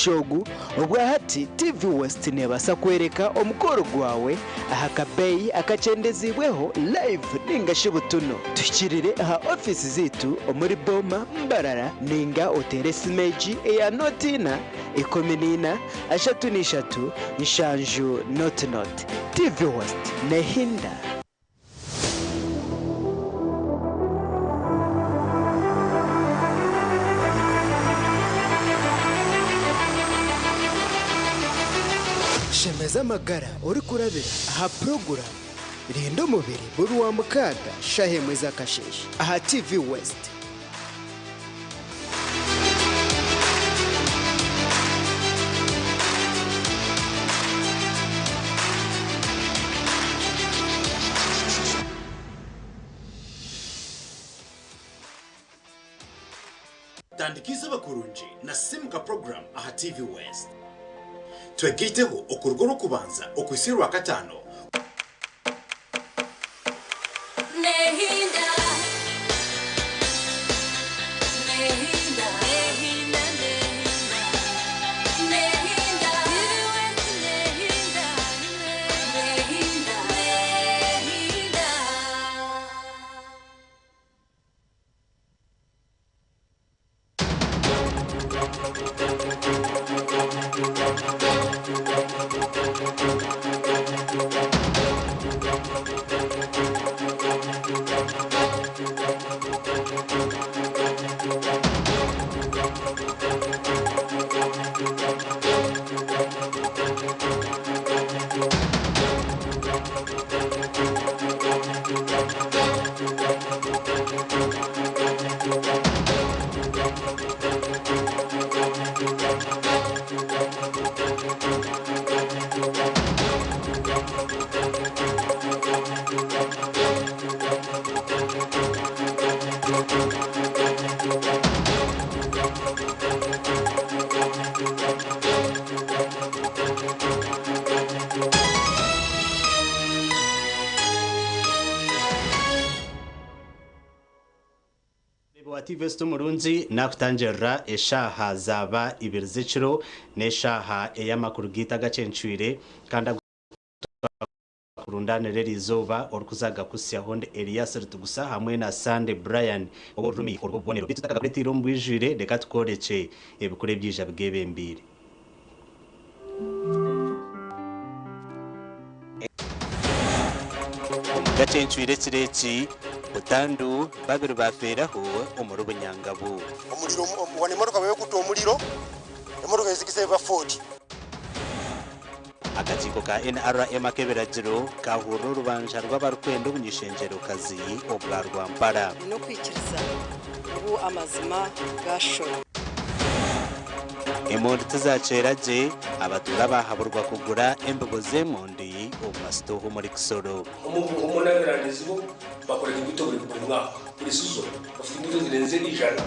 omugisha ogu, obwahati TV West nebaasa kworeka omukoro gwawe aha kabeeyi akakyendeziibweho live ninga shi butunu. Tuhikirire aha ofiisi zaitu omuri Boma, Mbarara ninga oteere esimu egi eya nooti ina, 14, 33, 70 00. TV West nehinda. Shemeza amagara orikurabira aha puroguraamu Rinda Omubiri buri Rwamukaaga shaaha emwe z'akasheeshe aha TV West. Tandika eizooba kurungi na Simuka Program aha TV West. Twegaiteho okuruga Orwokubanza okuhitsya Orwakataano. Mureebi wa TV West omurungi naakutangirira eshaaha zaaba ibiri z'ekiro n'eshaaha ey'amakuru gaitu agakyencwire kandi agu twakurundaanira eriizooba orikuza kukuhitsyaho ndi Elias Ritugusa hamwe na Sunday Brian ow'orurimi orw'obubonero. Beitu tutakakureeteire omu bwijwire reka tukworekye ebikuru ebyija bigeebembeire. Omu gakyencwire ekiro eki, butandu babiri baafeeraho omuri Bunyangabu. Omuriro wanu emotoka bweba ekutte omuriro, emotoka ezikisa eba Ford. Akakiiko ka NRM ak'ebiragiro kaahurira orubanja rw'abarikwenda obuny'eishengyerokazi obwa Rwampara. Nyine okwikiriza ngu amazima gaashora. Emondi tizakyera gye, abatuura baahaburwa kugura embibo z'emondi omu masitooha omuri Kisoro. Omu Netherlands bo bakoraga embuto buri mwaka, buri sizoni bafite imbuto zirenze 100.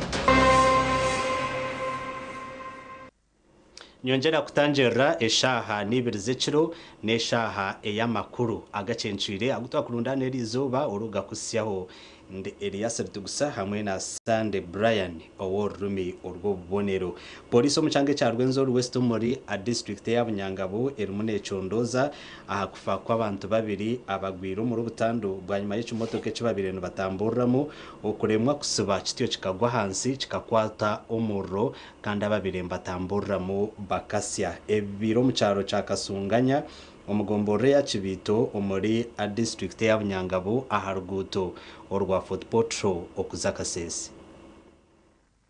Nyongyera kutangirira eshaaha n'ibiri z'ekiro n'eshaaha ey'amakuru agakyencwire agu twakurundaana eriizooba orugakuhitsyaho. Ndi Elias Ritugusa hamwe na Sunday Brian ow'orurimi orw'obubonero. Pooriisi omu kyanga ekya Rwenzori West omuri disiturikiti eya Bunyangabu erimu neecondooza aha kufa kw'abantu babiri abagwire omuri butandu bwanyima y'ekimotoka eki babaire nibatamburiramu okuremwa kusiba kityo kikagwa ahansi kikakwata omuriro kandi ababaire nibatamburiramu bakasya. Ebi bibaire omu kyaro kya Kasunganya omu gomborora eya Kibiito omuri disiturikiti eya Bunyangabu aha ruguuto orwa Fort Portal okuza Kasese.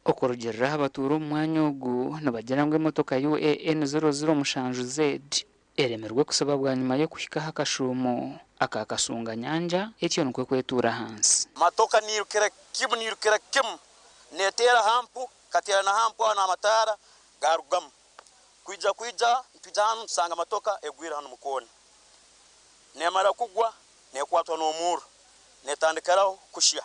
Okurugiirira aha batuura omu mwanya ogu nibagira ngu emotoka UAN 007Z eremirwe kusiba bwanyima y'okuhika aha kashuumo aka Kasunga Nyanja etyo nikwo kwetuura ahansi. Matoka niirukira kimu niirukira kimu neeteera aha mpu Nkateera na ha mpwaho n'amataara gaarugamu. Kwija kwija nitwija hanu nitusanga matoka egwire hanu mu koona. Neemara kugwa neekwatwa n'omurro neetandikiraho kushya.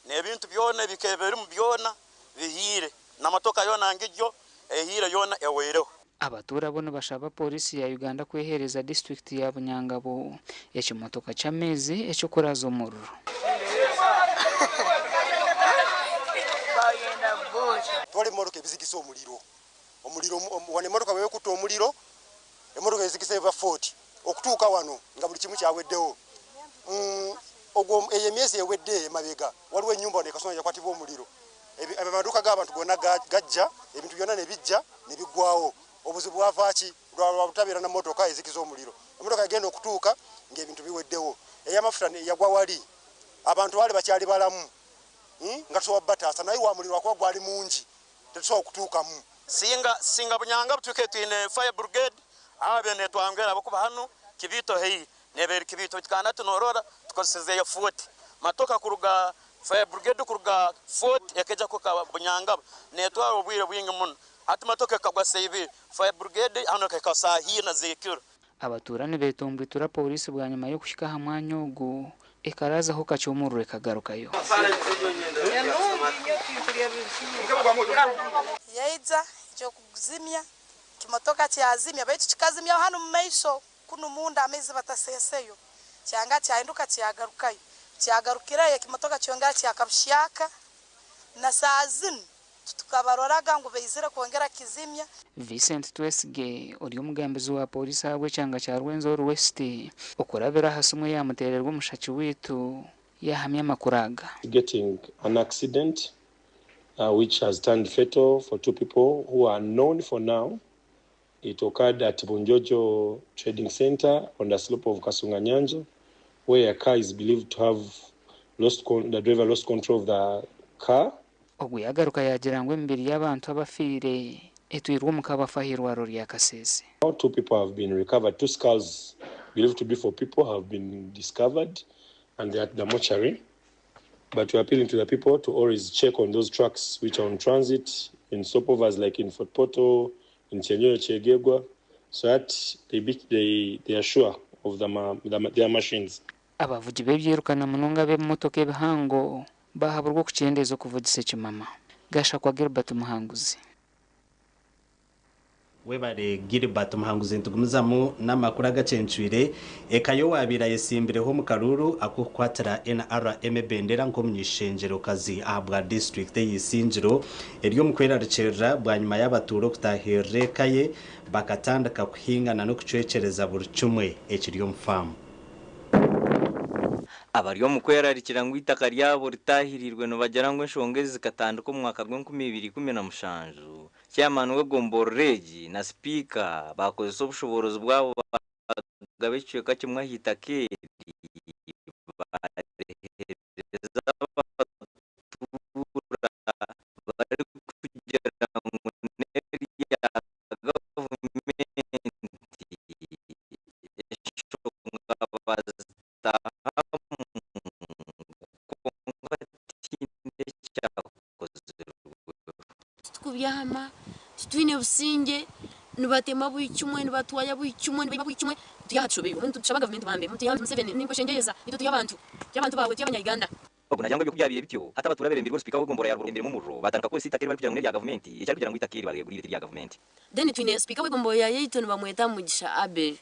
N'ebintu byona ebikaba birimu byona bihiire na matoka yoona ngigyo ehiire yoona ehweireho. Abatuura bo nibashaba Pooriisi ya Uganda kweheereza disiturikiti ya Bunyangabu ekimotoka ky'amaizi eky'okuraaza omuriro. Twara emotoka ebizigisa omuriro. Omuriro wano emmotoka bwe bekutte omuliro, emmotoka ezikisa eva Fort okutuuka wano nga buli kimu kyaweddewo. Ogwo eyo emyezi ewedde emabega waliwo ennyumba wano e Kasonga yakwatibwa omuliro. Amaduuka g'abantu gonna gajja, ebintu byonna ne bijja ne biggwawo. Obuzibu bwava ki? Lwa butabeera na mmotoka ezikiza omuliro. Emmotoka yagenda okutuuka ng'ebintu biweddewo. Ey'amafuta yagwa wali. Abantu baali bakyali balamu nga tusobola bataasa naye wa muliro lwakuba gwali mungi tetusobola kutuukamu. Singa singa Bunyanga butuuke twine fire brigade abe netwangwera ahabwokuba hanu Kibiito haihi nebeera Kibiito beitu kandi hati norora tukozeseze ya Fort matoka kuruga fire brigade kuruga Fort ekaija kuhika Bunyangabo netwara obwire bwingi muno hati matoka ekagwa saa ibiri fire brigade hanu ekahika saaha ina zekiro. Abatuura nibetomboitura Pooriisi bwanyima y'okuhika aha mwanya ogu ekaraazaho kakye omuriro ekagarukayo. Yaija eky'okuguzimya, ekimotoka kyazimya baitu kikazimya hanu omu maisho kunu munda amaizi bataseeseyo, kyanga kyahinduka kyagarukayo. Kyagarukireyo ekimotoka kyongera kyakabuhyaka na saaha zinu titukabaroraga ngu baizire kwongera kizimya. Vincent Twesige ori omugambizi wa Pooriisi ahabw'ekyanga kya Rwenzori West okurabira aha simu eyaamuteererwa omushaki waitu yaahamya amakuru aga. Getting an accident which has turned fatal for two people who are unknown for now. It occurred at Bunjojo Trading Center on the slope of Kasunganyanja, where a car is believed to have lost con- the driver lost control of the car. Ogu yaagaruka yaagira ngu emibiri y'abantu abafiire etwirwe omu kabafu ah'eirwariro rya Kasese. Two people have been recovered, two skulls believed to be for people have been discovered and they are at the mortuary. But we are appealing to the people to always check on those trucks which are on transit in stopovers like in Fort Portal, in Chenyoyo, Chegegwa, so that they, be, they, they are sure of the, the, their machines. Abavugi b'ebyiruka na munonga ab'ebimotoka ebihango baahaburwa okukyendeeza okuvugisa ekimama. Gashakwa Gilbert Muhanguzi. Webare Gilbert Muhanguzi nitugumizamu n'amakuru agacencwire. Eka y'owaabaire ayesimbireho omu karuuru ak'okukwatira NRM ebendera nk'omuny'eishengyerokazi ahabwa disiturikiti ey'Isingiro eri omu kwerarikirira bwanyima y'abatuura okutaahirira eka ye bakatandika kuhingana n'okucwekyereza buri kimwe ekiri omu faamu. Abari omu kwerarikira ngu eitaka ryabo ritaahiriirwe nibagira ngu enshonga ezi zikatandika omu mwaka gw'enkumi ibiri ikumi na mushanju, Chairman w'egomborora egi na Sipiika baakozesa obushoboorozi bwabo baagaba ekicweka kimwe aha itaka eri baariheereza abatuura barikugira ngu n'erya gavumenti enshonga baazitahamu kwonka tihaine ekyakozirweho. Titukubyama, titwine busingye, nibatema buri kimwe, nibatwaya buri kimwe, nibaiba buri kimwe, turi aha tushobeirwe. Mbwenu nitushaba gavumenti bambe mutuyambe Museveni ninkweshengyereza itwe turi abantu, turi abantu baawe, turi abanya-Uganda. Ogu naagira ngu ebyo ku byabaire bityo, hati abatuura beebembirwe sipiika w'egomborora ya Rubembere Mumurro baatandika kukoresa eitaka eri barikugira ngu n'erya gavumenti, eki arikugira ngu eitaka eri baryeguriire tirya gavumenti. Then twine sipiika w'egomborora yaitu nibamweta Mugisha Abel.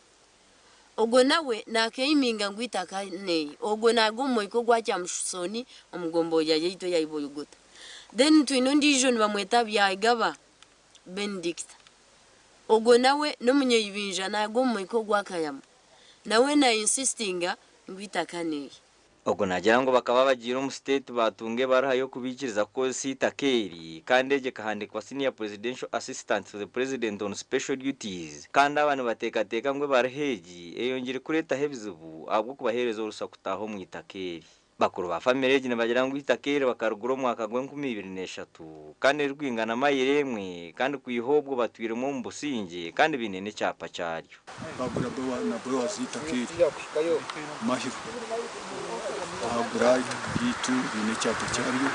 Ogwo nawe naakeiminga ngu eitaka neyi. Ogwo naaruga omu mwika ogwa Kyamushusooni omu gomborora yaitu eya Iboyogota. Then twine ondiijo nibamweta Byagaba Benedicta. Ogwo nawe n'omunyaibinja naaruga omu mwika ogwa Kayama. Nawe na insistinga ngu eitaka neyi. Ogu naagira ngu bakaba bagiire omu state baatunga ebaruha y'okubaikiriza kukozesa eitaka eri kandi egi ekahandiikwa Senior Presidential Assistant to the President on Special Duties kandi aba nibateekateeka ngu ebaruha egi eyongyire kureetaho ebizibu ahabw'okubaheereza orusa kutaaha omu itaka eri. Bakuru ba famire egi nibagira ngu eitaka eri bakarigura omwaka gw'enkumi ibiri n'eshatu kandi ririkwingana mayiro emwe kandi kwiha obwo batwiremu omu busingye kandi baine n'ekyapa kyaryo. Bagura na Boazi eitaka eri Mahiro, bagura eitaka ryaitu riine ekyapa kyaryo,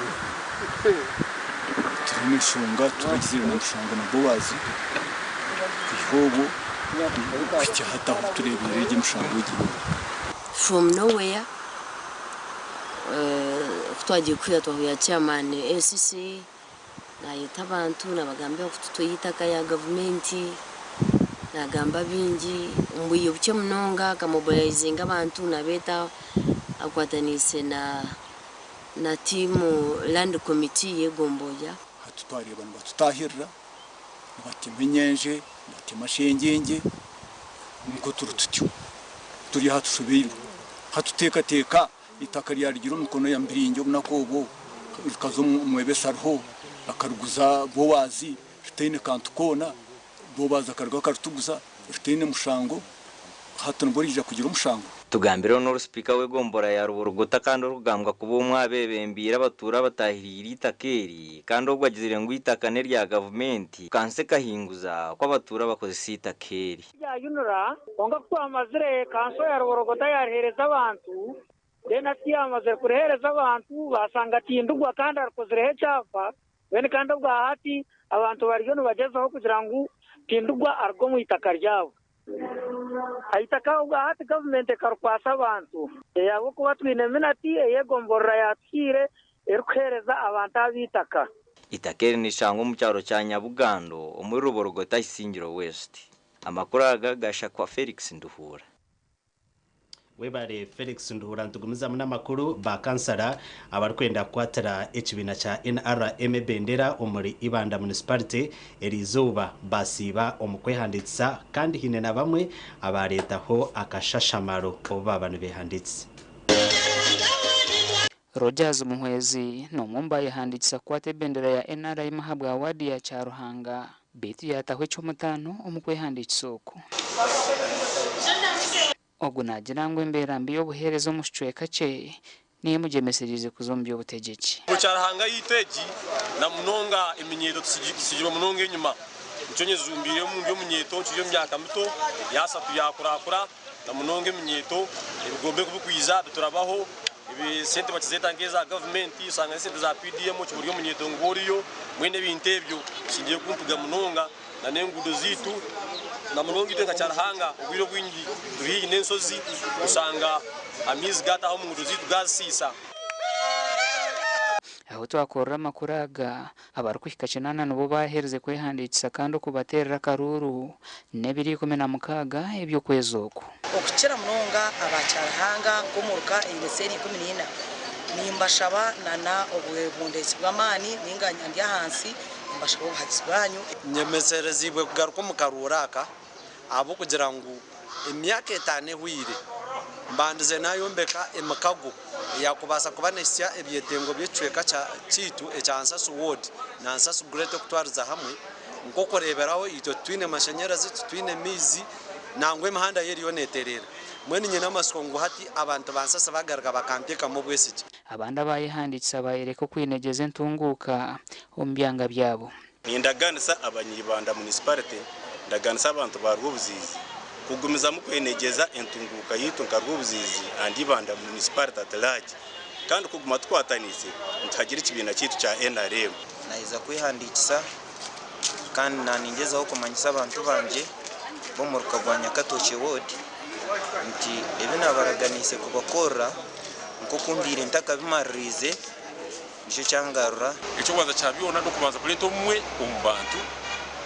tirimu enshonga, turagizire na mushango na Boazi kwiha obwo kuhikya hati ahu tureebeire egi emishango egi. From nowhere ku twagiye kuhurira twahurira chairman LCC nayeta abantu nabagambira ku tutwire eitaka ya gavumenti nagamba bingi omu bwire bukye munonga akamobilizinga abantu nabeeta akwataniise na na tiimu land committee y'egomboya. Hati twareeba nibatutaahirira Nibatema enyenje, nibatema shengyengye, nikwo turi tutyo. Turi aha tushobeirwe. Hatuteekateeka eitaka ryarugire omu mikono ya Mbiringi obunaku obwo, rikaza omu Mwebesa ariho, akariguza Boazi ritaine kantu koona. Boazi akaruga akarituguza ritaine mushango, hati nibwo riija kugira omushango. Tugambireho n'ori sipiika w'egombora ya Ruborogota kandi orikugambwa kuba omwe aha beebembeire abatuura abatahiriire eitaka eri kandi obwo agizire ngu eitaka n'erya gavumenti Kansa ekahinguza ku abatuura bakozesa eitaka eri. Rya UNRA, kwonka ku twamazire kanso ya Ruborogota yaariheereza abantu, then hati yaamazire kuriheereza abantu baashanga Tindugwa kandi arikozireho ekyapa, then kandi obwa hati abantu bariyo nibagyezaho kugira ngu Tindugwa aruge omu itaka ryabo. Eitaka obwa hati gavumenti ekarikwasa abantu ahabw'okuba twine minati ei egomborora yaatuhaire erikuheereza abantu aba eitaka. Eitaka eri nirishangwa omu kyaro kya Nyabugando omuri Ruborogota Isingiro West. Amakuru aga gashakwa Felix Nduhuura. Webare Felix Nduhura nitugumizamu n'amakuru. Ba kansara abarikwenda kukwatira ekibiina kya NRM ebendera omuri Ibanda Municipality eriizooba basiiba omu kwehandiikisa kandi haine na bamwe abareetaho akashashamaro obu baaba nibehandiikisa. Rogers Muhwezi n'omwe omu bayehandiikisa kukwata ebendera ya NRM ahabwa waadi ya Kyaruhanga beitu yaataho eky'omutaano omu kwehandiikisa oku. Ogu naagira ngu embeera mbi y'obuheereza omu kicweka kye niyo emugyemesereize kuza omu by'obutegyeki. Omu Kyarahanga yaitu egi na munonga eminyeeto tutsigirwe munonga enyima. Nikyo nyejumbiire omu by'omunyeeto nkiri omu myaka mito yaasatu yaakurakura na munonga eminyeeto ebigombe ku birikwija biturabaho esente bakizeeta nk'eza gavumenti oshanga n'esente za PDM okibura ori omunyeeto ngu oriyo mbwenu ebintu ebyo bisingire kumpiga munonga. Na n'enguudo zaitu na munonga itwe nka Kyaruhanga obwire obwingi turi haihi n'enshozi oshanga amaizi gaataaha omu nguudo zaitu gaazisiisa. Ahu twakorera amakuru aga, abarikuhika kinaana nibo baaherize kwehandiikisa kandi okubateerera akaruuru n'ebiro 16 eby'okwezi oku. Okukira munonga aba Kyaruhanga nk'omuruka eine seeri 14, nimbashaba na n'obwebundezi bw'amaani ninga ndi ahansi Nimbashaba obuhagizi bwanyu. Nyemesereziibwe kugaruka omu karuuru aka ahabw'okugira ngu emyaka etaano ehweire mbandize nayombeka emikago eyakubaasa kuba nehitsya ebyetengo by'ekicweka kyaitu ekya Nsasu Ward na Nsasu Greater okutwariza hamwe. Nk'okureeberaho itwe titwine mashanyarazi, titwine maizi nangwa emihanda yo eriyo netereera. Mbwenu nyine amatsiko ngu hati abantu ba Nsasi bagaruka bakanteekamu obwesigye. Abandi abayehandiikisa bayoreka okwinegyeza entunguuka omu byanga byabo. Nindaganisa abany'Ibanda Municipality, ndaganisa abantu ba Rwobuziizi kugumizamu kwenegyeza entunguuka yaitu nka Rwobuziizi and Ibanda Municipality at large kandi kuguma tukwataniise nituhagira ekibiina kyaitu kya nrm. Naheza kwehandiikisa kandi nangyezaho kumanyisa abantu bangye b'omuruka gwa Nyakatokye Ward nti ebi nabaraganiise kubakorera nk'oku mbaire ntakabimaririize nikyo kyangarura. Eky'okubanza kya byona n'okubanza kureeta obumwe omu bantu,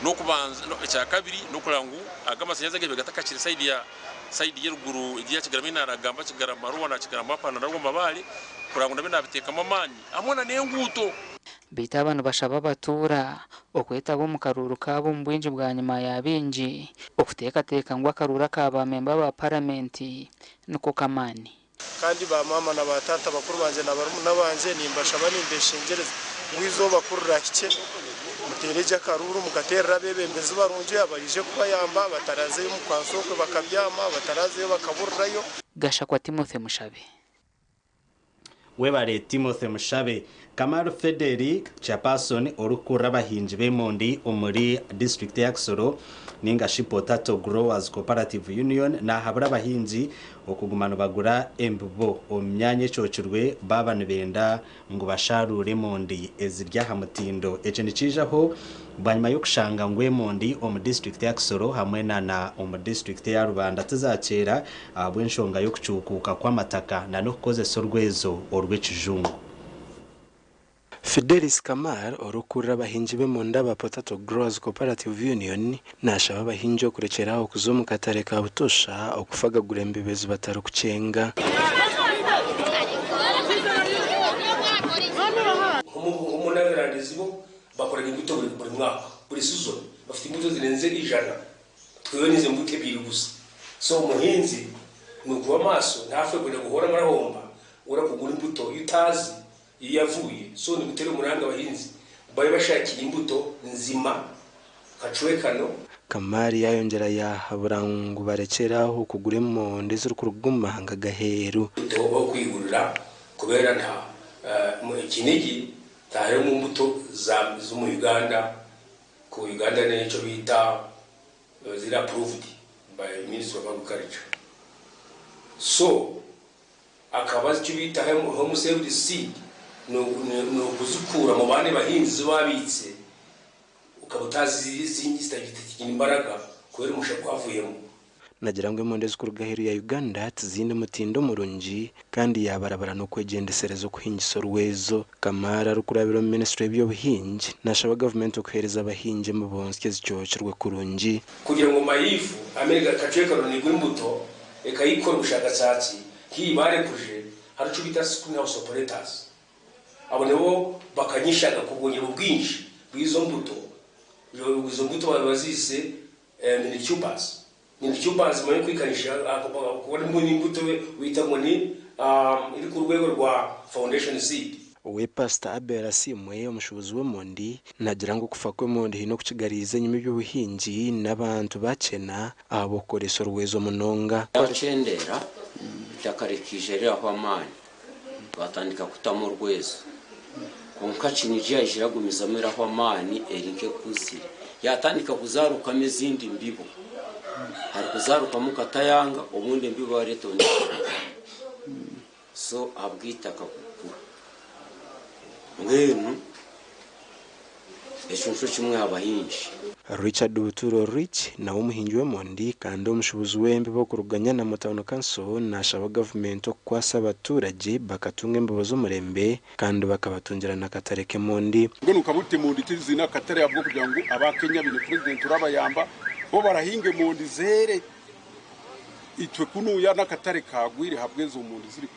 n'okubanza ekyakabiri n'okureba ngu aga amashanyarazi agabaire gatakakire sayidi ya sayidi y'eruguru egi eya Kigarama ei naaragamba Kigarama Arua na Kigarama Apa na Rwamabare kureba ngu nabyo naabiteekamu amaani hamwe na n'enguuto. Beitu aba nibashaba abatuura okwetaba omu karuuru kaabo omu bwingi bwanyima ya baingi okuteekateeka ngu akaruuru aka ba memba ba paramenti niko k'amaani. Kandi ba maama na ba taata, bakuru bangye na barumuna bangye, nimbashaba nimbeshengyereza ngu eizooba ku rirahikye muteere gye akaruuru mukateerera abeebembezi barungi abaraije kubayamba, batarazeyo omu kansi okwe bakabyama, batarazeyo bakaburirayo. Gashakwa Timothy Mushabe. Webare Timothy Mushabe. Kamaru Federi, Chairperson orikukurira abahingi b'emondi omuri disiturikiti eya Kisoro ninga shi Potato Growers Cooperative Union nahabura abahingi okuguma nibagura embibo omu myanya ecookirwe baaba nibenda ngu basharuure emondi eziri aha mutindo. Eki nikiijaho bwanyima y'okushanga ngu emondi omu disiturikiti ya Kisoro hamwe na na omu disiturikiti eya Rubanda tizakyera ahabw'enshonga y'okucuukuuka kw'amataka na n'okukozesa orwezo orw'ekijungu. Fidelis Kamar, orikukurira abahingi b'emondi aba Potato Growers Cooperative Union, naashaba abahingi okurekyera aho kuza omu katare ka butoosha okufagagura embibo ezi batarikukyenga. Nk'omu Netherlands bo bakoraga embuto buri mwaka, buri sizoni. Bafite imbuto zirenze 100, twewe nize mbuto ebyiri gusa. So umuhinzi ni ukuba maso, ntapfe kujya guhora marahomba ura kugura imbuto iyo utazi iyo yavuye. So ni gutera umuranga abahinzi babe bashakiye imbuto nzima kacwekano. Kamari yayongera yahabura ngu barekeraho kugura emondi ezirikuruga omu mahanga g'aheeru. Imbuto wo kwigurira kubera nta mu Kinigi harimo imbuto zo mu Uganda, ku Uganda n'icyo bita ziri approved by Ministry of Agriculture. So akaba icyo bita home saved seed ni ukuzikura mu bandi bahinzi babitse, ukaba utazi izindi zitagira imbaraga kubera umushaka wavuyemo. Nagira ngu emondi ezikuruga aheeru ya Uganda tiziine mutindo murungi kandi yabarabara n'okwegendesereza okuhingisa orwezo. Kamari arikurabira omu minisitule y'ebyobuhingi nashaba gavumenti okuheereza abahingi emibonsyo ezicookirwe kurungi. Kugira ngo mayifu Amerika kacwekano nigura imbuto ekayikora ubushakashatsi nk'iyi barekuje, hari icyo bita screen house operators, abo nibo bakanyishaga kubwongera ubwinshi bw'izo mbuto. Izo mbuto bazise mini tubers. Mini tubers mu kwikanisha kubona imbuto wita ngo ni iri ku rwego rwa foundation seed. We Pastor Abel Asimwe omushubuzi w'emondi nagira ngu okufa kw'emondi haine okukigariiza enyima eby'obuhingi n'abantu bakena ahabw'okukoresa orwezo munonga. Bakendera itaka rikija riraho amaani batandika kutamu orwezo, konka Kinigi yaija iragumizamu iraho amaani eri nk'ekuzire yatandika kuzarukamo ezindi mbibo, hari kuzarukamu katayanga obundi embibo bareeta ondi so ahabw'itaka kukura. Mbwenu ekyo nikyo kimwe abahingi. Richard Buturo Rich nawe omuhingi w'emondi kandi omushubuzi w'embibo okuruga Nyanamo Town Council nashaba gavumenti okukwasa abaturage bakatunga embibo z'omurembe kandi bakabatungira n'akatare k'emondi. Mbwenu nkabuta emondi tizina akatare abwo kugira ngu abakenya bine president urabayamba bo barahinga emondi zere itwe kunuya n'akatare kagwire habwezo omondi ziri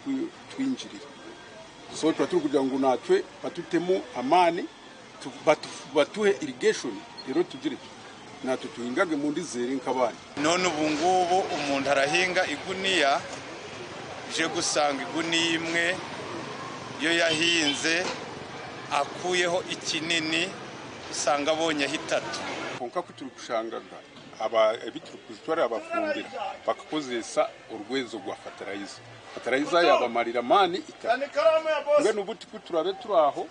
twinjirira. So tuba turi kugira ngu natwe batutemu amani batuhe irrigation rero tugire natwe tuhingage emondi zere nk'abandi. None ubu ngubu umuntu arahinga iguniya je gusanga iguniya imwe yo yahinze akuyeho ikinini usanga abonyeho itatu. Konka ko turi kushangaga aba ebituri kuzitwara abafumbira bakakozesa urwezo rwa fertilizer. Fertilizer yabamarira mani itatu. Mbwenu ubu turabe turaho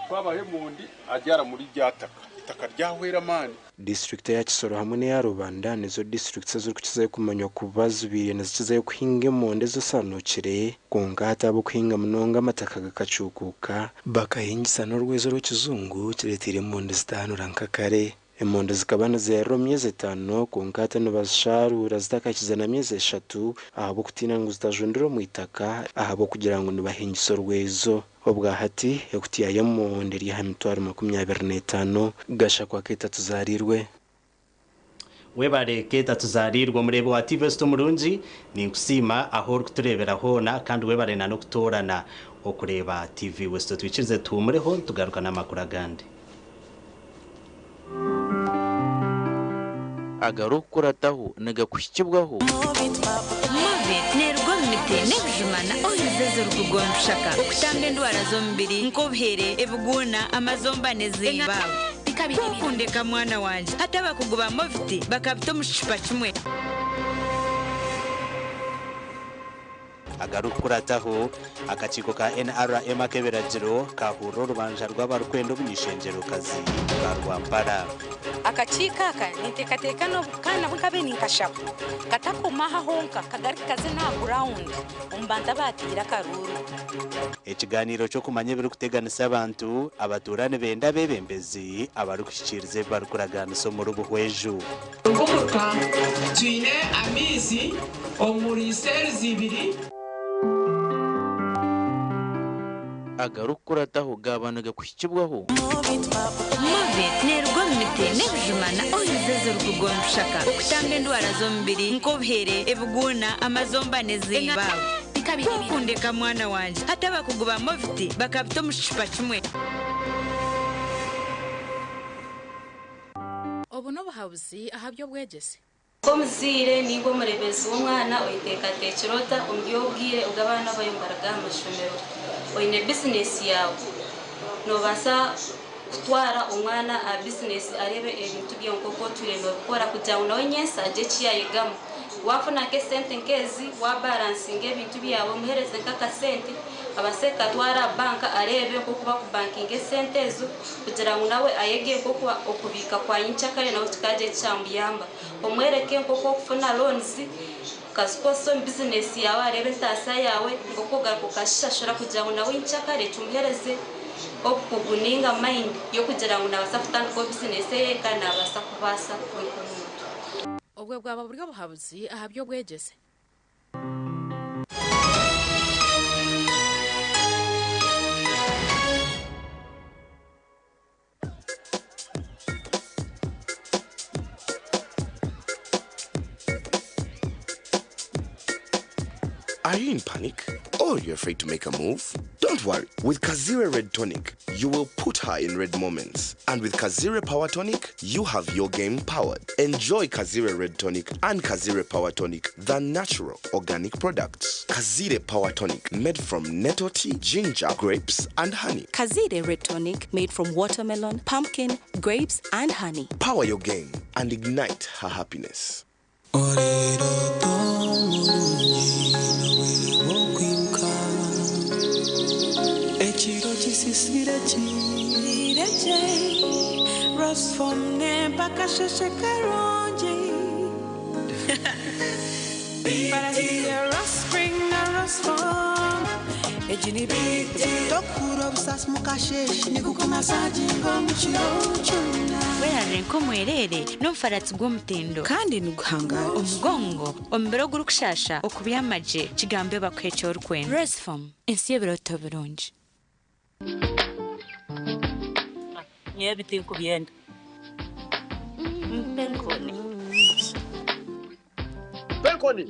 twabahe mundi ajyara muri ryataka itaka ryahwera mani. District ya Kisoro hamwe n'eya Rubanda nizo districts ezirikukizayo kumanywa kuba zibiri nizikizayo kuhinga emondi ezisanukire, kwonka hataba okuhinga munonga amataka gakacukuka bakahingisa n'orwezo rw'ekizungu kireetiire emondi zitahanura nkakare. Emondi zikaba nizerera omu myezi 5 kwonka hati nibazisharuura zitakakiza na myezi 3 ahabw'okutiina ngu zitajundira omu itaka ahabw'okugira ngu nibahingisa orwezo. Obwahati ekutiya y'emondi eri aha mitwaro 25 gashakwa keeta tuzarirwe. Webare keeta tuzarirwe omurebe wa TV West omurungi, ninkusiima aho orikutureebera hoona kandi webare na n'okutoorana okureeba TV West. Twikirize tuhumureho tugaruka n'amakuru agandi. Agarukurataho nigakuhikibwaho. Movit nerugwa omu miti n'ebijumana ohiriza ezirikugondushaka okutamba endwara z'omubiri nk'obuhere, ebiguuna, amazomba n'ezindi. Kukundeka mwana wanje hataba kuguba Movit bakabita omu kicupa kimwe. Agarukurataho akakiiko ka NRM ak'ebiragiro kahurira orubanja rw'abarikwenda omunyishengerokazi ba Rwampara. Akakiiko aka ninteekateeka kandi nabwo nkabe ninkashaba katakomaho honka kagari kaze n'aha ground omu bantu abaatiire akaruuru. Ekiganiro ky'okumanya ebirikuteganisa abantu abatuura nibenda abebembezi abarikuhikiiriza ebi barikuraganisa omuri buhweju. Nk'omuka twine amaizi omuri seeri ibiri. Agarukurataho gaba nigakuhikibwaho. Movit nerugwa omu miti n'ebijumana ohiriza ezirikugondushaka okutamba endwara z'omubiri nk'obuhere, ebiguuna, amazomba n'ezindi. Kukundeka mwana wanje hataba kuguba Movit bakabita omu kicupa kimwe. obuhabuzi aha by'obwegyese. Nk'omuzaire ninga omureeberezi w'omwana oyeteekateekire ota omuri obu bwire obu abaana baawe nibaruga aha mashomero? Oine bizinesi yaawe, noobaasa kutwara omwana aha bizinesi areebe ebintu byawe nk'oku otwire noobikora kugira ngu nawe nyentsya agire eki yaayegamu. Waafuna nk'esente nk'ezi, waabaransinga ebintu byawe omuheereze nk'akasente abaase kukatwara aha banka areebe nk'oku bakubankinga esente ezo kugira ngu nawe ayege nk'oku okubiika kwa nyenkyakare nawe kikaagira eki kyamuyamba. Omwereke nk'oku okufuna loans okazikozesa omu bizinesi yaawe areebe entaasya yaawe nk'oku ogaruka okazishashura kugira ngu nawe nyenkyakare kimuheereze obukugu ninga mind y'okugira ngu naabaasa kutandikaho bizinesi eye kandi naabaasa kubaasa we nk'omuntu. Obwo bwaba buri obuhabuzi aha by'obwegyese. Are you in panic? Or you're afraid to make a move? Don't worry. With Kazire Red Tonic, you will put her in red moments. And with Kazire Power Tonic, you have your game powered. Enjoy Kazire Red Tonic and Kazire Power Tonic, the natural organic products. Kazire Power Tonic, made from nettle tea, ginger, grapes, and honey. Kazire Red Tonic made from watermelon, pumpkin, grapes, and honey. Power your game and ignite her happiness. Ekiro kisisire kireje Rosfom mpaka sheshe karungi Barasiye Rospring na Rosfom Ejini biti Tokuro busas mukasheshe Nikukumasagingo mukiro kyonna Werarire nk'omwereere n'omufaratsi gw'omutindo kandi niguhangara omugongo omubiri ogurikushasha okubyama gye kigambe bakuhe eki orikwenda. Rosfom ensi y'ebirooto birungi. Nyowe ebi tinkubyenda. Mpa enkoni. Mpa enkoni.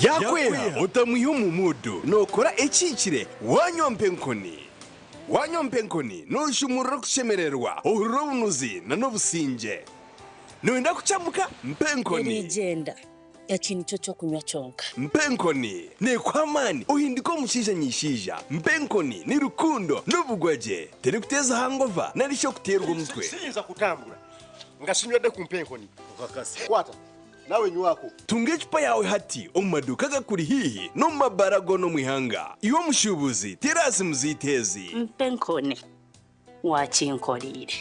Yakwera otamwiha omu muudu nookora ekihikire wanywa mpa enkoni. Wanywa mpa enkoni nooshumurura okushemererwa, ohurira obunuzi n'obusingye. Nooyenda kukyamuka? Mpa enkoni. Erigyenda. Eki nikyo ky'okunywa kyonka. Mpa enkoni neekuha amaani ohindike omushaija nyishaija. Mpa enkoni ni rukundo n'obugwagye. Terikuteeza hangova nari shi okuteerwa omutwe. Siyinza kutambura nga sinywedde ku mpa enkoni. Kwata nawe nywako. Tunga ecupa yaawe hati omu maduuka agakuri haihi n'omu mabaara goona omu ihanga. Iwe omushuubuzi, teera aha simu zaitu ezi. Mpa enkoni waakinkoreire.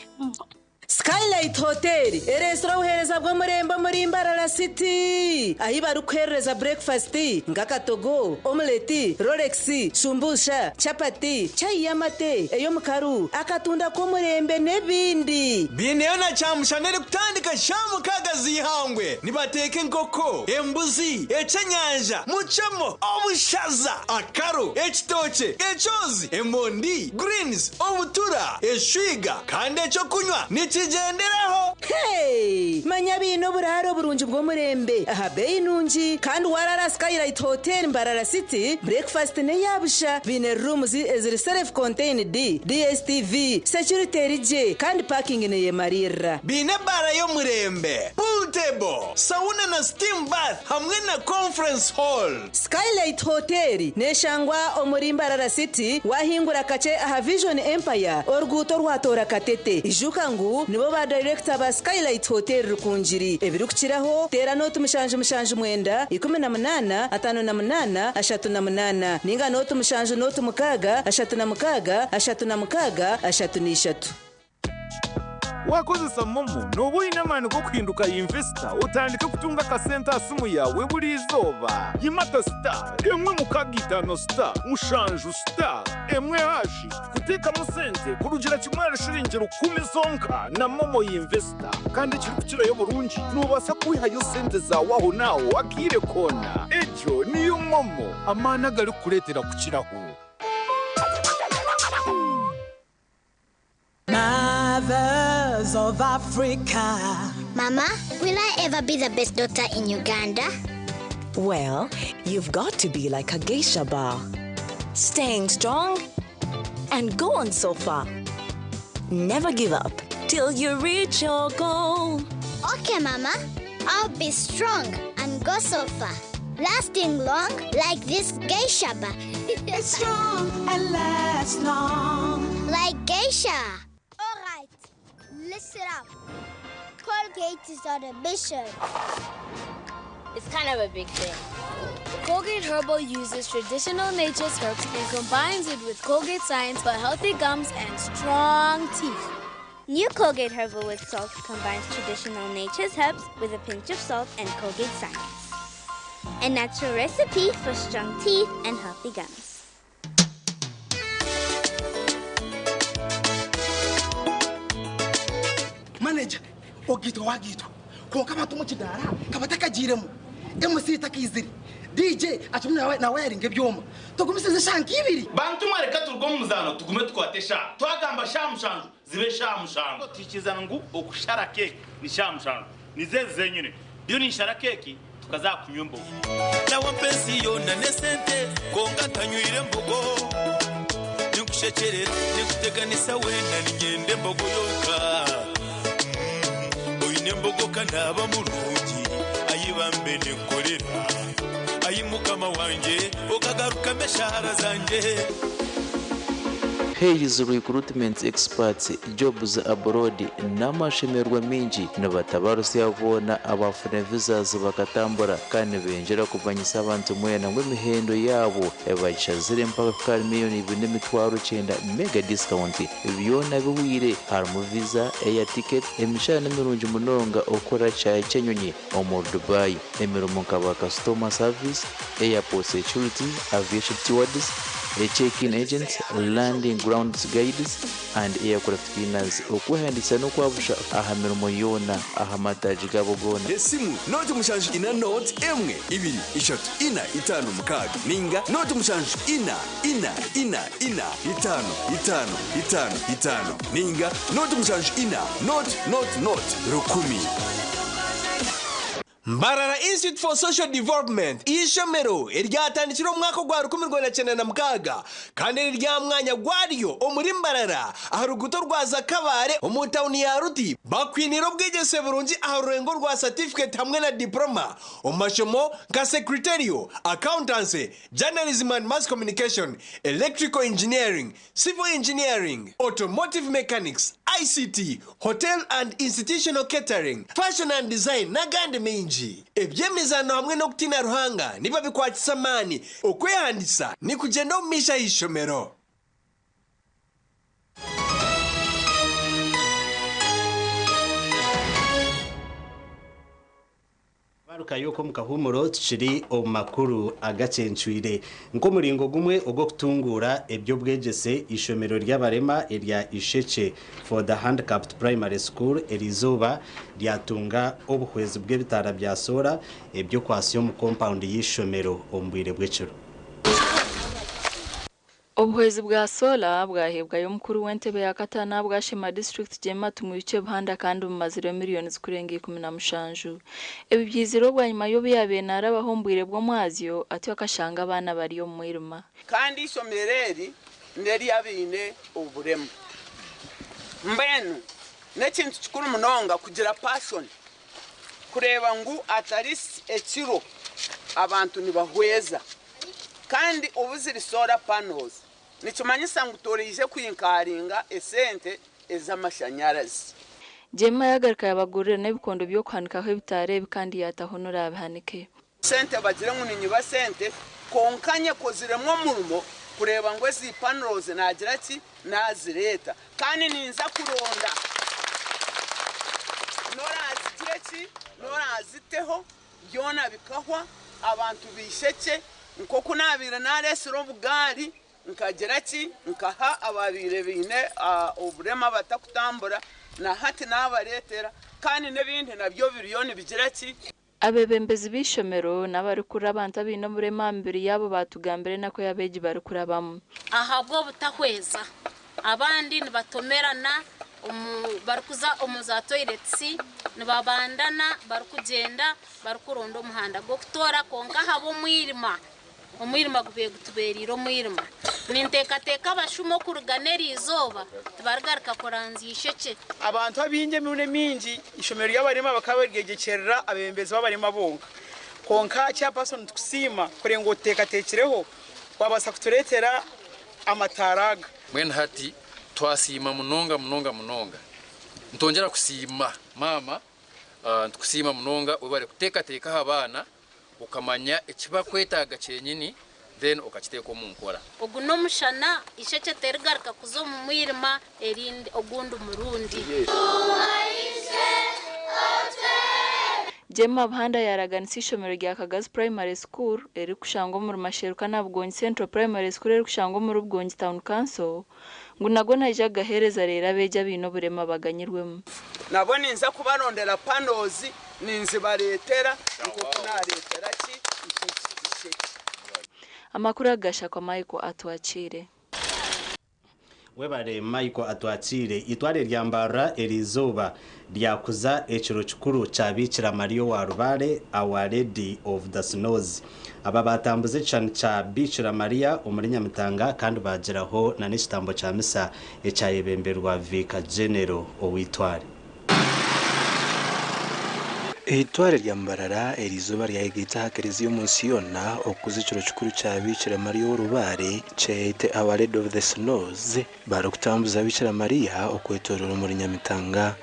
Skylight Hotel ereetsire obuheereza bw'omurembe omuri Mbarara City ahi barikuheerereza breakfast nk'akatogo, omelette, rolex, shumbusha, chapati, chai y'amate, ey'omukaru, akatunda k'omurembe n'ebindi. Biineyo na kyamushana erikutandika shaaha mukaaga z'eihangwe. Nibateeka enkoko, embuzi, ekyenyanja, mucemo, obushaza, akaro, ekitookye, ekyozi, emondi, greens, obutura, eshwiga kandi ekyokunywa nikigyenderaho. Hey! Manya biine oburaaro burungi bw'omurembe aha beeyi nungi kandi warara Skylight Hotel Mbarara City, breakfast n'eya busha. Biine rooms eziri self contained, DSTV, security eri gye kandi parking neyemariirira. Biine ebaara y'omurembe, pool table, sauna na steam bath hamwe na conference hall. Skylight Hotel neshangwa omuri Mbarara City wahingura kakye aha Vision Empire oruguuto orwatoora Katete. Ijuka ngu nibo ba dayirekita ba Skylight Hotel Rukungiri. Ebirikukiraho teera nooti 779 18 58 38 ninga nooti 7 nooti 6 36 36 33. Waakozesa MoMo nooba oine amaani g'okuhinduka yinvesita otandike kutunga akasente aha simu yaawe buri izooba. Yimata star 165 star 7 star 1 hashi kuteekamu sente kurugira kimwe ahari shiringi rukumi zonka na MoMo Yinvesita. Kandi ekirikukirayo oburungi, noobaasa kwihayo sente zaawe ahonaaho akaire koona. Egyo niyo MoMo, amaani agarikukureetera kukiraho. Mothers of Africa. Mama, will I ever be the best daughter in Uganda? Well, you've got to be like a geisha bar. Staying strong and go on so far. Never give up. till you reach your goal. Okay, Mama. I'll be strong and go so far. Lasting long like this geisha bar. It's strong and lasts long. Like geisha. All right, listen up. Colgate is on a mission. It's kind of a big thing. Colgate Herbal uses traditional nature's herbs and combines it with Colgate science for healthy gums and strong teeth. New Colgate Herbal with Salt combines traditional nature's herbs with a pinch of salt and Colgate science. A natural recipe for strong teeth and healthy gums. Manager ogitwa wagitwa konka abantu mukidara kabatakagiiremu MC takaizire DJ akimwe nawe nawe yaringa ebyoma tugumisize shanka ibiri. Bantu mwareka turuge omu muzaano tugume tukwate sha twagamba sha mushanju zibe sha mushanju tukizana ngu okushara keki ni sha mushanju nizezi zenyine ndiyo ninshara keki tukazakunywa embogo. Nawe mpensi yona nesente konka ntanywire embogo ninkushekyerera ninkuteganisa wena ninyenda embogo yonka oine embogo kanaba murungi ayibambe ninkorera ayi mukama wanje okagarukamo eshahara zanje. Hayes Recruitment Experts Jobs Abroad n'amashemerwa mingi nibatabarusya boona abafuna visas bakatambura kandi benjera kumanyisa abantu mwena ngu emihendo yaabo ebakishazire mpaka kukari 2,900,000 mega discount byona biwire harimu visa, air ticket, emishahara n'emirungi munonga okukora kyayi ky'enyonyi omu Dubai, emirimo nka ba customer service, airport security, aviation stewards, a check-in agents, landing grounds guides and aircraft cleaners. Okwehandisa n'okwabusha aha mirimo yoona aha mataagi gabo goona. Esimu noti mushanju ina noti emwe ibiri ishatu ina itano mukaaga ninga noti mushanju ina ina ina ina itano itano itano itano ninga noti mushanju ina noti noti noti rukumi. Mbarara Institute for Social Development ishomero eryatandikira omwaka gwa 1996 kandi rya mwanya gwaryo omuri Mbarara aha ruguto rwa Zakabare omu tawuni ya Ruti bakwinira obwegyese burungi aha rurengo rwa certificate hamwe na diploma omu mashomo nka secretarial, accountancy, journalism and mass communication, electrical engineering, civil engineering, automotive mechanics, ICT, hotel and institutional catering, fashion and design n'agandi mingi. Ebyemizano hamwe n'okutina Ruhanga niba bikwatisa amaani okwehandisa ni kugenda omu maisho y'ishomero. Baruka yuko mukahumuro tukiri omu makuru agacencwire nk'omuringo gumwe ogw'okutungura eby'obwegyese ishomero ry'abarema erya Ishekye for the Handicapped Primary School eriizooba ryatunga obuhwezi bw'ebitaara bya soora eby'okwasya omu compound y'ishomero omu bwire bw'ekiro. Obuhwezi bwa sola bwahebwayo omukuru w'entebe ya katana bwashema district Jema Tumwiche Buhanda kandi bumazire miliyoni zikurenga 17. Ebi byizire obwanyuma y'obuyabe narabaho omu bwire bw'omwazyo atyo akashanga abaana bari omu mwirima. Kandi ishomero eri neryabaine oburemu. Mbwenu n'ekintu kikuru munonga kugira passion kureeba ngu atarisi ekiro abantu nibahweza. Kandi obuziri solar panels nikimanyisa ngu toreije kwinkaringa esente ez'amashanyarazi. Jema yagaruka yabagurira n'ebikondo by'okuhanikaho ebitaara ebi kandi yatahonora abihanike. Sente bagire ngu ninyiba sente konkanye koziremu omurimo kureeba ngu ezi panels nagira ki nazireeta kandi ninza kuronda norazigire ki noraziteho byona bikahwa abantu bisheke nkoku nabire naresire obugaari nkagira ki nkaha ababire biine oburema batakutambura na hati nabaretera kandi n'ebindi nabyo biriyo nibigira ki. Abebembezi b'ishomero n'abarikura abantu abaine oburema mibiri yabo batugambire nako yabeegi barikurabamu. Ahabwo obutahweza abandi nibatomerana barikuza omu za toilets nibabandana barikugyenda barikuronda omuhanda gw'okutoora konka ahabw'omwirima Omwirima gubaire gutubeereire omwirima. Ninteekateeka abashuma okuruga n'eriizooba tibarigaruka kuranzya eishokye. Abantu abaingi emirundi emingi eishomero ry'abarema bakaba baryegyekyerera abeebembezi b'abarema bonka. Kwonka Chairperson nitukusiima kureba ngu otuteekateekireho waabaasa kutureetera amataara aga. Mbwenu hati twasiima munonga munonga munonga. Nitwongyera kusiima maama, nitukusiima munonga webare kuteekateeka aha baana okamanya eki barikwetaaga kyenyini then okakiteeka omu nkora. Ogu n'omushana, eishokye terigaruka kuza omu mwirima erindi ogundi murundi. Gemma Buhanda yaaraganisa eishomero rya Kagazi Primary School erikushangwa omuri Masheruka na Bugongi Central Primary School erikushangwa omuri Bugongi Town Council ngu nago naija kugaheereza reero abeegi abaine oburema baganyirwemu. Nabo ninza kubarondera panels ninzibareetera nk'oku naareetera ki ishekye. Amakuru aga gashakwa Michael Atwakiire. Webare Michael Atwakiire. Eitware rya Mbarara eriizooba ryakuza ekiro kikuru kya Biikira Maria owa Rubare, Our Lady of the Snows. Aba baatambuza ekishushani kya Biikira Maria omuri Nyamitanga kandi baagiraho na n'ekitambo kya misa ekyayebemberwa Vicar General ow'eitware. Eitware rya Mbarara eriizooba ryayegaita aha kereziya omu nsi yoona okukuza ekiro kikuru kya Biikira Maria ow'orubaare kyeyete Our Lady of the Snows barikutambuza Biikira Maria okwetoorora omuri Nyamitanga.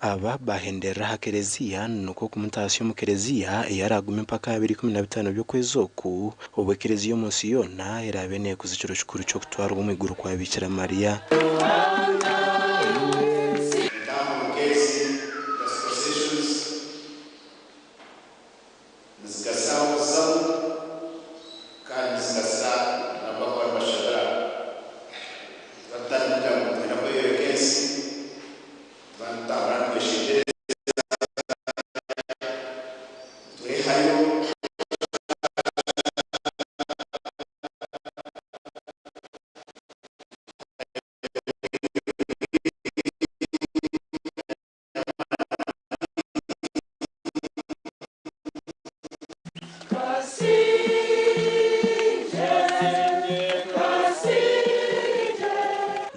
Aba baahenderera aha kereziya nikwo kumutaasya omu kereziya ei araagume mpaka aha biro 15 by'okwezi oku obu ekereziya omu nsi yoona eraabe neekuza ekiro kikuru ky'okutwarwa omu iguru kwa Biikira Maria. Nizigasira abakuzamu kandi nizigasira n'abu barikuba nibashabira. Nituba tutari kugira ngu nitwenda kweyoreka ensi, nituba nitutambura nitweshengyereza, nitwehayo.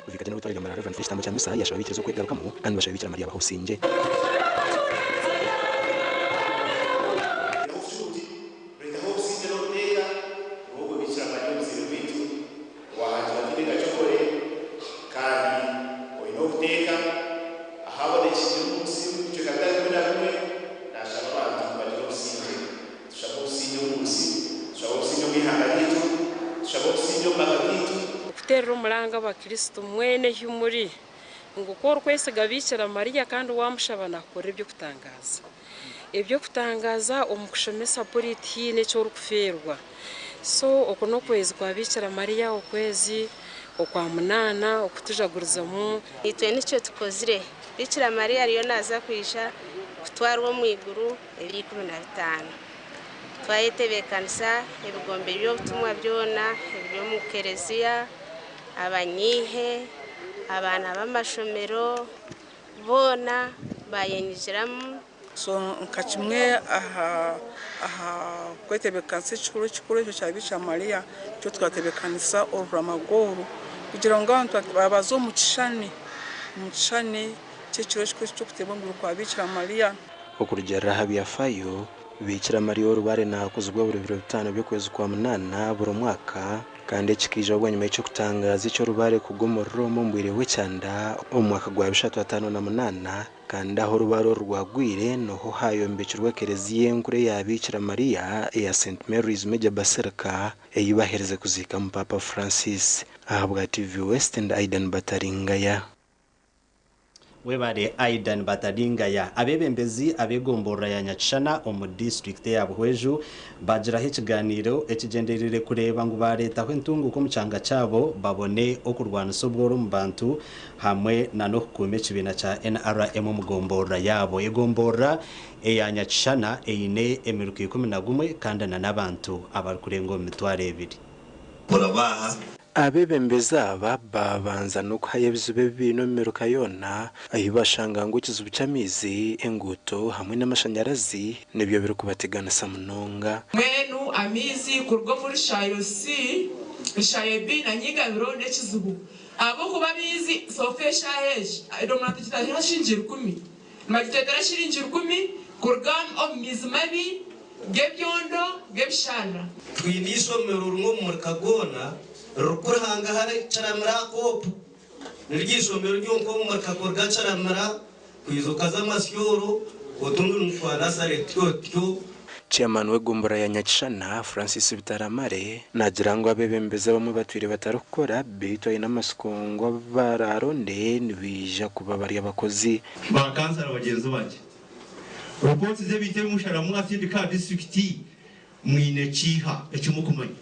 Vicar General w'eitware rya Mbarara Rev. Ekitambo kya misa yashaba abaikiriza okwegarukamu kandi bashaba Biikira Mariya abahe obusingye. Okuteerera omuranga Abakristo mwena ahi muri, ngu ku orikwesiga Biikira Mariya kandi waamushaba naakukorera eby'okutangaaza. Eby'okutangaaza omu kushoma esapuri tihaine eki orikufeerwa. So oku n'okwezi kwa Biikira Mariya, okwezi okwa munaana okutujagurizamu. Itwe nikyo tukozire. Biikira Mariya ariyo naaza kwija kutwarwa omu iguru ebiro 15. Twayetebeekanisa ebigombe by'obutumwa byona ebiri omu kereziya, abanyiihe, abaana b'amashomero boona baayenyigiramu. So nka kimwe aha aha kwetebeekanisa ekikuru ekikuru ekyo kya Biikira Maria nikyo twatebeekanisa oruramago oru kugira ngu abantu baze omu kishushani omu kishushani ky'ekiro ekikuru ky'okuteebwa omu iguru kwa Biikira Maria. Okurugiirira aha byafaayo, Biikira Maria Orubaare naakuzibwa buri biro bitaano by'okwezi kwa munaana buri mwaka kandi eki kikaijaho bwanyima y'eky'okutangaaza eky'orubaare kugwa omuri Rooma omu bwire bw'ekyanda omu mwaka gwa bishatu ataano na munaana kandi ahu orubaare oru rwagwire niho haayombekirwe ekereziya enkuru eya Biikira Maria eya St Mary's Major Basilica ei baaherize kuziikamu Paapa Francis. Ahabwa TV West ndi Aidan Bataringaya. Webare Aidan Bataringaya. Abeebembezi ab'egomborora ya Nyakishana omu disiturikiti eya Buhweju baagiraho ekigaaniiro ekigyendereire kureeba ngu baareetaho entunguuka omu kyanga kyabo babone okurwanisa obworo omu bantu hamwe na n'okukuuma ekibiina kya NRM omu gomborora yaabo. Egomborora eya Nyakishana eine emiruka 11 kandi na n'abantu abarikurenga omu mitwaro ebiri. Orabaha. Abeebembezi aba baabanza n'okuhayo ebizibu ebi baine omu miruka yoona ahi bashanga ngu ekizibu ky'amaizi, enguuto hamwe n'amashanyarazi nibyo birikubateganisa munonga. Mbwenu amaizi kuruga omuri Shayo C, Shayo B na Nyigabiro n'ekizibu ahabw'okuba amaizi sofa eshaaha egi edomora tugitahire shiringi rukumi nibagitureetera shiringi rukumi kuruga omu maizi mabi g'ebyondo g'ebisharara. Twine eishomero rimwe omu murika gwona ririkuruhanga hare Kiramira Coop. Niryo eishomero ryonka omu murika kuruga Kiramira kwija okaza Masyoro otundi nitwa Nasare tutyo tutyo. Chairman w'egomborora ya Nyakishana, Francis Bitaramare, naagira ngu abeebembezi abamwe batwire batarikukora beitu aine amatsiko ngu abu baraaronde nibaija kuba bari abakozi. Ba kansara bagyenzi bangye, Reports z'ebintu ebi mushara mwasindika aha disiturikiti mwine kiiha eki mukumanya?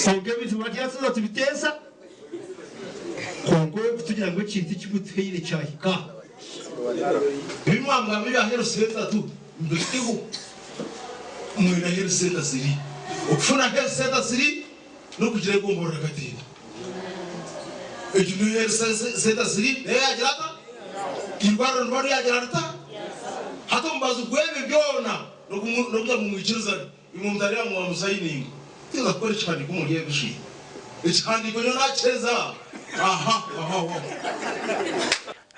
Kwonka ebintu baryatuza tubiteesa, kwonka kutugira ngu ekintu eki mutuhaire kyahika. Ebi mwamugamba ebya health center tu mbiteho, mwine health center ziri. Okufuna health center ziri n'okugira egomborora Katinda. Egyo niyo health center ziri nayo yagira ata? Eirwariro niryo ryagira rita? Hati omubazi gw'ebyo byona n'okugira ngu mwikirizane, imwe mutareeba ngu mwamusayininga. Tinza kukora ekihandiiko omuri ebi shi. Ekihandiiko nyowe nakiheza aha aha aho.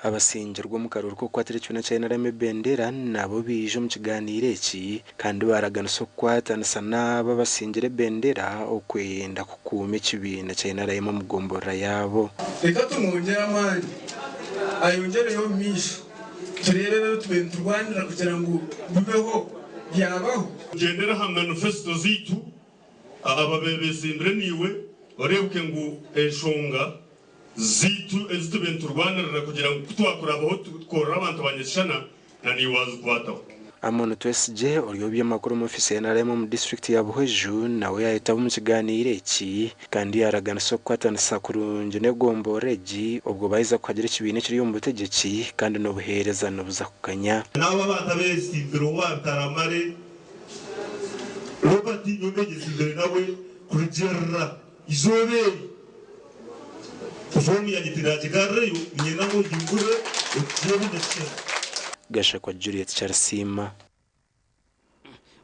Abasingirwe omu karuuru k'okukwatira ekibiina kya NRM ebendera nabo baija omu kiganiiro eki kandi baaraganisa okukwatanisa n'abo abasingire ebendera okwenda kukuuma ekibiina kya NRM omu gomborora yaabo. Reka tumwongyere amaani ayongyereyo omu maisho tureebe ebi tubaire niturwanira kugira ngu bibeho byabaho. Gyendera aha manifesito zaitu, aba bebezimbire naiwe oreebeke ngu enshonga zaitu ezi tubaire niturwanirira kugira ngu kutwakurabaho tukorere abantu ba Nyakishana na naiwe wazikwataho. Amon Twesigye ori ow'eby'amakuru omu ofiisi ya NRM omu disiturikiti ya Buhweju nawe yaayetaba omu kiganiiro eki kandi yaaraganisa okukwatanisa kurungi n'egomborora egi obwo baaheza kuhagira ekibiina ekiri omu butegyeki kandi n'obuheereza nibuza kukanya. N'abo abantu abeesimbire owa Bitaramare Robert nyowe mbegyesimbire nawe kurugiirira Izooba eri, foomu yangye tindagigarurayo, niinyenda ngu ogingurire ogireebe Nyakishana. Gashakwa Juliet Kyarisiima.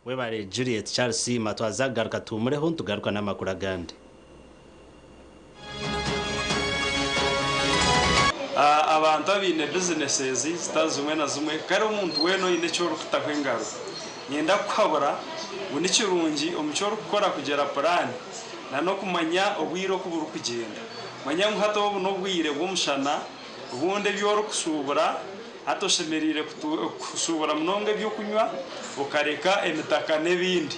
Webare Juliet Kyarisiima, twaza kugaruka tuhumureho nitugaruka n'amakuru agandi. Abantu abaine bizinesezi zitari zimwe na zimwe kare omuntu weena oine eki orikutaho engaro, niinyenda kukuhabura ngu ni kirungi omu ki orikukora kugira puraani n'okumanya obwire oku burikugyenda. Manya ngu hati obu n'obwire bw'omushana, obundi ebi orikushuubura hati oshemereire kushuubura munonga eby'okunywa okareka emitaka n'ebindi.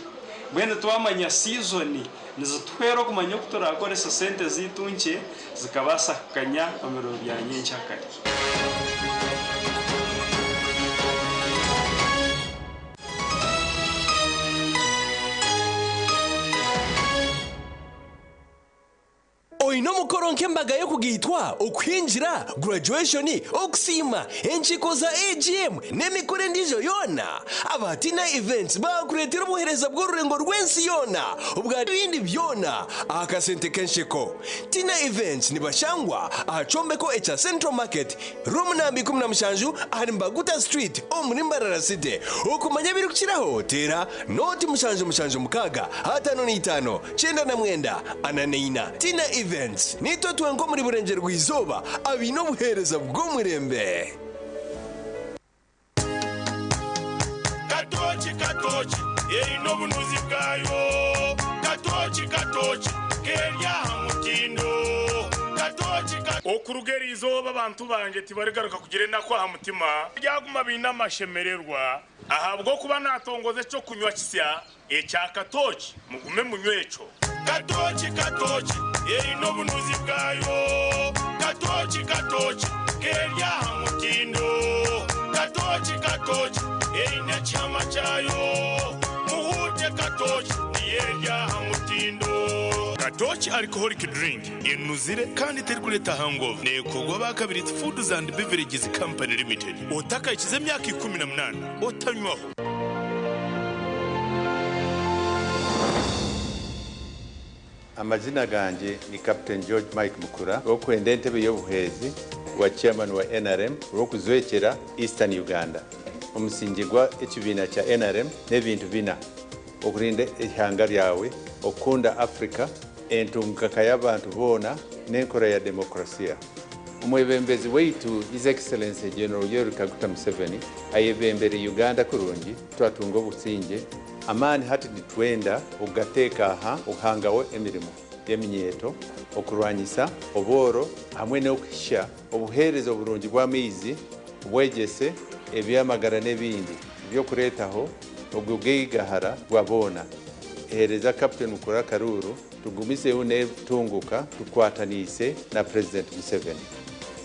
Mbwenu twamanya siizoni nizituhwera okumanya oku turaakorese sente zaitu nkye zikabaasa kukanya omu biro bya nyenkyakare. Oine omukoro nk'embaga y'okugaitwa, okuhingira, graduation, okusiima, enkiiko za AGM n'emikoro endiijo yoona? Aba Tina Events baakureetera obuheereza bw'orurengo rw'ensi yoona obwa bindi byona aha kasente k'ensheko. Tina Events nibashangwa aha kyombeko ekya Central Market, Room namba 17 ahari Mbaguta Street omuri Mbarara City. Okumanya ebirikukiraho teera nooti 776 55 99 44. Tina Events, Niitwe twenka omuri Burengyerwa-izooba abaine obuheereza bw'omurembe. Katooki katooki eine obunuzi bwayo Katooki katooki keri aha mutindo Katooki ka. Okuruga eri izooba abantu bangye tibarigaruka kugira enaku aha mutima, baryaguma baine amashemererwa, ahabw'okuba naatongoza eky'okunywa kisya ekya katooki, mugume munywe ekyo. Katooki katooki eine obunuzi bwayo Katooki katooki keri aha mutindo Katooki katooki eine ekihama kyayo Muhuute katooki niyo eri aha mutindo. Katooki Alcoholic Drink enuzire kandi terikureeta hangover neekorwa aba Kabirizi Foods and Beverages Company Limited. Otakahikize emyaka 18 otanywaho. Amazina ganje ni Captain George Mike Mukura, okwenda entebe y'obuhwezi wa chairman wa NRM olw'okuzwekyera Eastern Uganda. Omusingi gwa ekibiina kya NRM n'ebintu bina: okurinda eihanga ryawe, okukunda Africa, entunguka y'abantu boona n'enkora ya demokrasiya. Omwebembezi waitu His Excellency General Yoweri Kaguta Museveni ayebembere Uganda kurungi, twatunga obusinge. Amaani hati nitwenda okugateeka aha okuhangaho emirimo y'eminyeeto, okurwanyisa obworo hamwe n'okuhisya obuheereza oburungi bw'amaizi, obwegyese, eby'amagara n'ebindi by'okureetaho ogugaigahara bwa boona. Heereza Captain Mukura Karuru, tugumizeho n'entunguka tukwataniise na President Museveni.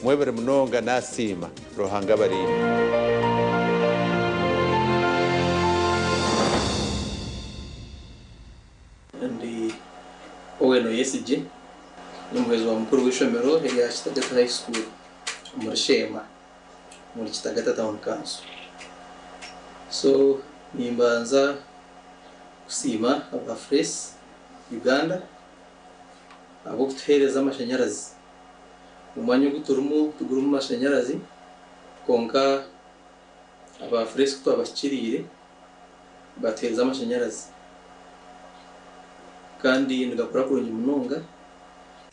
Mwebare munonga nasiima, Ruhanga abarinde. Ndi Owen Oyesigye, ndi omuhwezi wa mukuru w'eishomero erya Kitagata High School omuri Sheema omuri Kitagata Town Council. So nimbanza kusiima aba Fresh Uganda ahabw'okutuheereza amashanyarazi. Omwanya ogu turimu tigurimu mashanyarazi kwonka aba Fresh ku twabahikiriire batuheereza amashanyarazi kandi nigakora kurungi munonga.